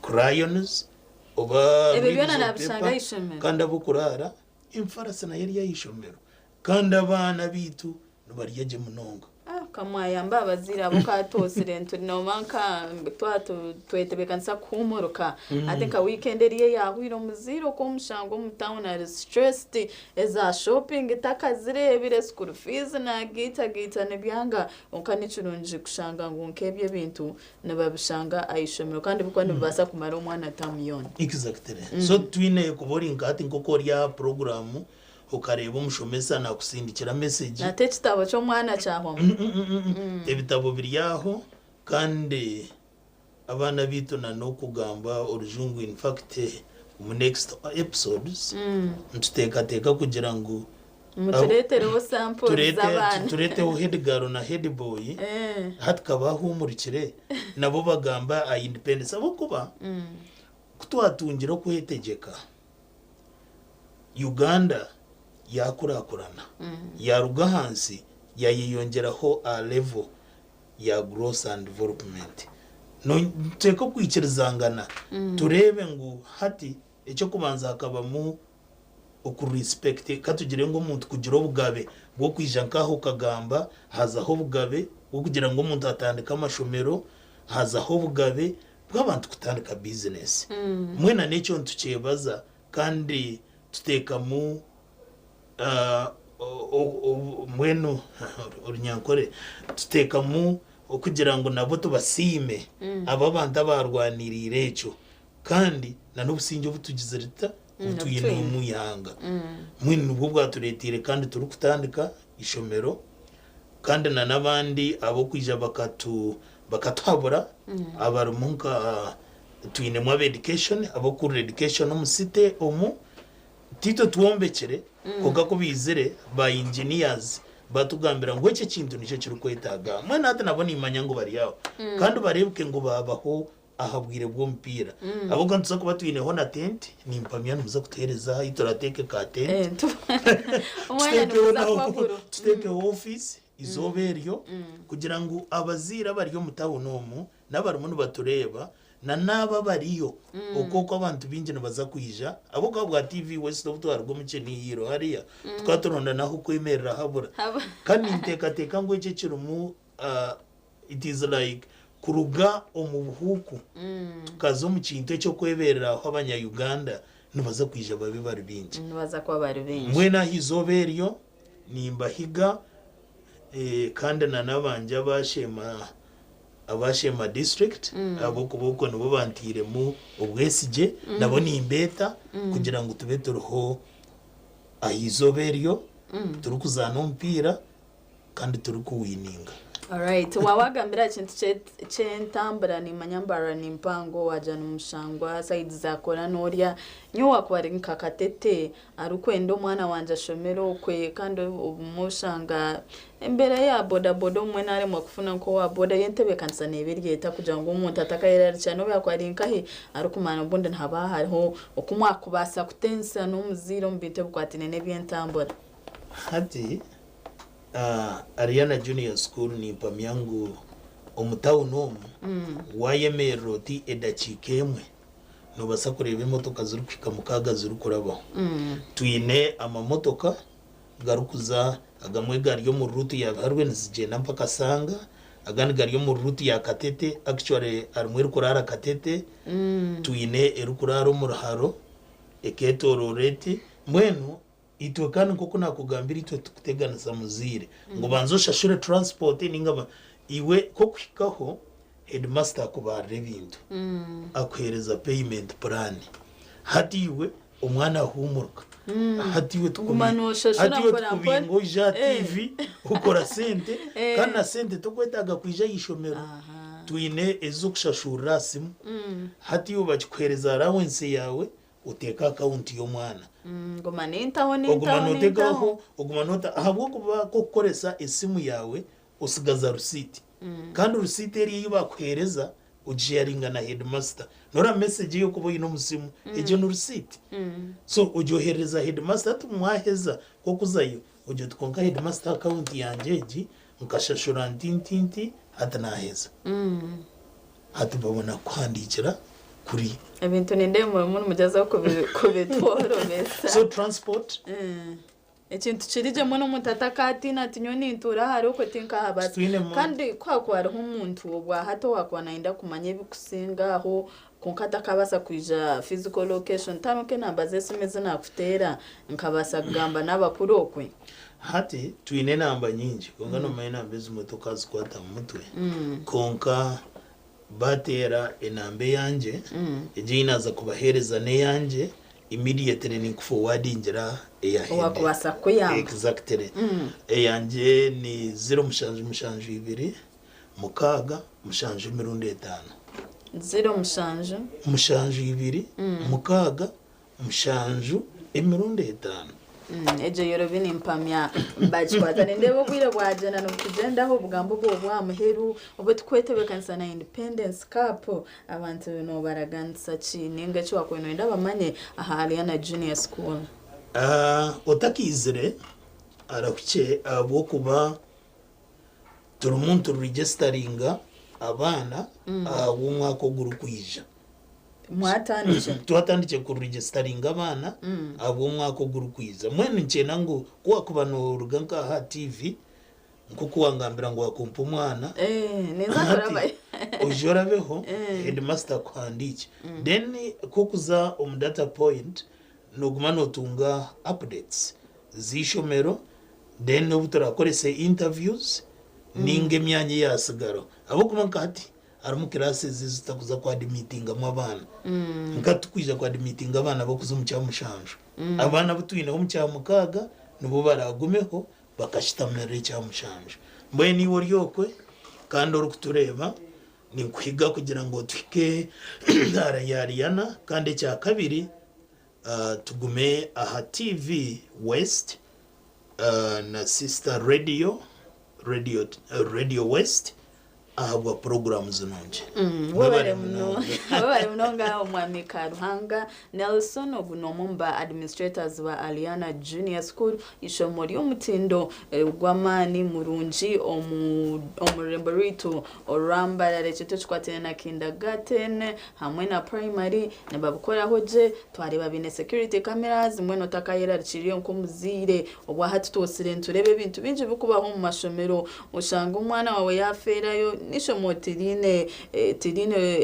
Speaker 16: crayons, oba
Speaker 2: Ebyo
Speaker 16: reams
Speaker 2: byona
Speaker 16: of
Speaker 2: naabishanga
Speaker 16: paper,
Speaker 2: aha ishomero.
Speaker 16: kandi ab'okuraara, emifarasi nayo eri aha ishomero. Kandi abaana baitu nibarya gye munonga.
Speaker 2: Ah, ka mwayamba abazaire abo ka twosire ntu noba nka twaba twetebeekanisa kuhuumuruka hati nka weekend eriyo eyaahwire omuzaire okwomushanga omu town ari stressed eza shopping takazireebire school fees naagiitagaita nibyanga kwonka nikirungi kushanga ngu nk'ebyo ebintu nibabishanga aha ishomero kandi bikuba nibibaasa kumara omwana term yoona.
Speaker 16: Exactly. So twine kuba ori nka hati nk'oku ori aha program Okareeba omushomesa naakusindikira mesegi.
Speaker 2: Nate ekitabo ky'omwana kyahwamu.
Speaker 16: Ebitabo biri aho kandi abaana baitu na n'okugamba orujungu in fact omu next episodes nituteekateeka kugira ngu
Speaker 2: Mutureetereho samples z'abaana.
Speaker 16: Tureeteho head girl na head boy hati kabahuumurikire nabo bagambe aha independence ahabw'okuba ku twatungire okwetegyeka Uganda yakurakurana yaruga ahansi yayeyongyeraho aha level ya growth and development. Nituteekwa okwikirizangana tureebe ngu hati ekyokubanza hakabamu oku respect katugire ngu omuntu kugira obugabe bwokwija nkaha okagamba hazaho obugabe bwokugira ngu omuntu atandike amashomero hazaho obugabe bw'abantu kutandika bizinesi. Mwena n'ekyo nitukyebaza kandi tuteekamu mbwenu Orunyankore tuteekamu okugira ngu nabo tubasiime abo abantu abaarwaniriire ekyo kandi n'obusingye obu tugizire tuta obu twine omu ihanga. Mbwenu nibwo bwatureeteire kandi turikutandika eishomero kandi n'abandi ab'okwija bakatuhabura abarimu nka twinemu aba education ab'okukurira education omu city omu titwe twombekire kwonka ku baizire ba engineers batugambira ngu eki ekintu nikyo kirikwetaaga mbwenu hati nabo nimanya ngu bari aho kandi bareebeke ngu baabaho aha bwire bw'omupiira ahabw'okuba nituza kuba twineho na tenti nimpamya nimuza kutuheereza ahu turateeke ka tenti
Speaker 2: Omwanya
Speaker 16: tuteekeho
Speaker 2: niguza
Speaker 16: na
Speaker 2: kuba guriho.
Speaker 16: tuteekeho ofiisi izooba eryo kugira ngu abazaire abari omu tawuni omu n'abarimu nibatureeba. Na n'abo abariyo okwo oku abantu baingi nibaza kwija ahabw'okuba bwa TV West obu twaruga omu kinihiiro hariya tukaba turonda n'ah'okwemerera habura. Kandi ninteekateeka ngu ekyo ekirimu it is like kuruga omu buhuuku tukaza omu kintu eky'okwebereraho abanya Uganda nibaza kwija babe bari baingi.
Speaker 2: Nibaza kuba bari baingi.
Speaker 16: Mbwenu aha izooba eryo nimbahiga kandi na n'abangye aba Sheema aba Sheema district ahabw'okuba okwo nibo bantairemu obwesigye nabo nimbeeta kugira ngu tube turiho aha izooba eryo turikuzaana omupiira kandi turikuwininga.
Speaker 2: Alright, waawagambira aha kintu ky'entambura nimanya Mbarara ni mpango waagira nimushangwa sayidi za Kora noorya nyowe waakuba ari nka Katete arikwenda omwana wangye ashomere okwe kandi obumwe oshanga embeera ya bodaboda obumwe naaremwa kufuna nk'owa boda yo entebeekanisa neeba eri eta kugira ngu omuntu atakayerarikira n'obu yaakuba ari nkahi arikumanya obundi nihaba hariho oku mwakubaasa kutensa n'omuzaire omu bintu ebikwataine n'eby'entambura.
Speaker 16: Hati Ariana Junior School nimpamya ngu omu tawuni omu wayemerera oti edakiika emwe nobasa kureeba emotoka zirikuhika mukaaga zirikurabaho. Twine amamotoka garikuza agamwe gari omu route ya Biharwe nizigyenda mpaka Sanga, agandi gari omu route ya Katete actually harimu erikuraara Katete, twine erikuraara omu Ruharo eketoroora eti mbwenu Itwe kandi nk'oku naakugambire itwe titukuteganisa muzaire ngu banza oshashure transport ninga ba iwe k'okuhikaho headmaster akubarira ebintu akuheereza payment plan hati iwe omwana ahuumurika hati iwe
Speaker 2: Guma nooshashura
Speaker 16: hati iwe
Speaker 2: mpora mpora.
Speaker 16: tukubinga oija aha TV okora sente kandi na sente tokwetaaga kwija aha ishomero twine ez'okushashurira aha simu hati iwe bakikuheereza allowance yaawe Oteeka akawunti y'omwana.
Speaker 2: Nguma nintaho
Speaker 16: Oguma
Speaker 2: nintaho nintaho.
Speaker 16: nooteekaho, oguma noota ahabw'okuba k'okukoresa esimu yaawe osigaza rusiiti. Kandi rusiiti eriyo ei baakuheereza ogisheyaringa na heedimasita. Noreeba mesegi ei orikuba oine omu simu, egyo ni rusiiti. So ogyoherereza heedimasita hati mwaheza nk'okuzayo ogira oti kwonka heedimasita akawunti yangye egi nkashashura nti nti nti hati naaheza. Hati babona kukuhandiikira kuri.
Speaker 2: Ebintu nindeeba murimu nimugyezaho kubitworobesa.
Speaker 16: So transport.
Speaker 2: Ekintu kiri gye mbwenu omuntu atakatiina ati nyowe nintuura ahari okwe tinkahabaasa. Kandi ku hakuba hariho omuntu obwahati owakuba nayenda kumanya ebikusinga aho kwonka atakabaasa kwija physical location tihariho nk'enamba z'esimu ezi naakuteera nkabaasa kugamba n'abakuru okwe?
Speaker 16: Hati twine enamba nyingi kwonka nomanya enamba ezimwe tokazikwata mu mutwe kwonka bateera enamba eyangye egyo ei naaza kubaheereza n'eyangye immediately ninkuforwardingira eya head.
Speaker 2: Owakubaasa kukuyamba.
Speaker 16: Exactly. Eyangye ni ziro mushanju mushanju ibiri mukaaga mushanju emirundi etaano.
Speaker 2: Ziro mushanju.
Speaker 16: Mushanju ibiri mukaaga mushanju emirundi etaano.
Speaker 2: Egyo yorobi nimpamya bagikwata. Nindeeba obwire bwagyenda nibutugyendaho obugambo obwo obw'aha muheru obu turikwetebeekanisa na Independence Cup abantu noobaraganisa ki nainga eki waakubaire nooyenda bamanye aha Ariana Junior School?
Speaker 16: Otakaizire arahukye ahabw'okuba turimu nituregisitaringa abaana ahabw'omwaka ogurikwija.
Speaker 2: Mwatandikire?
Speaker 16: Twatandikire kuregisitaringa abaana ahabw'omwaka ogurikwija. Mbwenu nikyenda ngu ku waakuba nooruga nk'aha TV, nk'oku wangambira ngu waakumpa omwana, hati oije orabeho heedimasita akuhandiikye. Then ku orikuza omu data point, nooguma nootunga updates z'eishomero, then obu turaakorese interviews nainga emyanya eyaatsigaraho. Ahabw'okuba nka hati Harimu classes ezi tutakuza ku admittingamu abaana. Nka titukwija ku admittinga abaana abarikuza omu kyamushanju. Abaana abu twineho omu kyamukaaga nibo baraagumeho bakashitamirira ekyamushanju. Mbwenu iwe ori okwe kandi orikutureeba, ninkuhiga kugira ngu otuhike aha ya Ariana kandi ekyakabiri tugume aha TV West na sister radio, radio, Radio West. Ahabwa puroguramu zinungi.
Speaker 2: Webale muno, webale munonga omwami Karuhanga Nelson. Ogu n'omwe omu ba administrators ba Aliana Junior School, ishomo ry'omutindo gw'amaani murungi omu rurembo rwaitu orwa Mbarara. Ekintu ekikwataine na kindergarten hamwe na primary nibabikoraho gye. Twareeba biine security cameras, mbwenu otakayerarikiriire nk'omuzaire. Obwahati twosire nitureeba ebintu bingi bikubaho omu mashomero, oshanga omwana wawe yafeerayo n'ishomo tiriine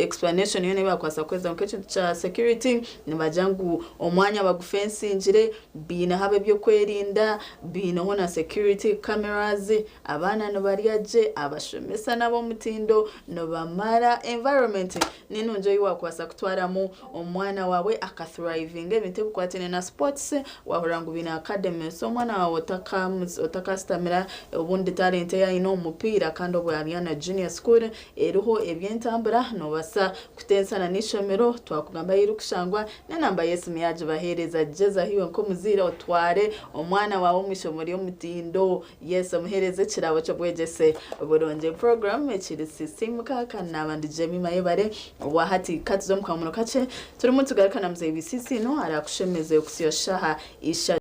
Speaker 2: explanation yoona ebakwasa kuheza. Nk'ekintu kya security, nibagira ngu omwanya bagufensingire, biineho ab'ebyokwerinda, biineho na security cameras, abaana nibarya gye, abashomesa n'ab'omutindo nibamara. Environment ni nungi ei wakwasa kutwaramu omwana wawe akathrivinga. Ebintu ebikwataine na sports, wahurira ngu biine academy, so omwana wawe otakasitamira obundi talent ei aine omu mupiira. Kandi obwo Ariana Junior School eriho eby'entambura, noobasa kutensana n'ishomero. Twakugamba ahu erikushangwa n'enamba y'esimu yagibaheereza. Gyezaho iwe nk'omuzaire otware omwana wawe omu ishomo ry'omutindo. Yes, omuheereze ekirabo ky'obwegyese burungi. Program ekiri Sisimuka, kandi naaba ndi Jemima Yebare. Wahati katuze omu kamuno kakye, turimu tugaruka na muzeyi Bisisino arakushemeze okusya shaha 3.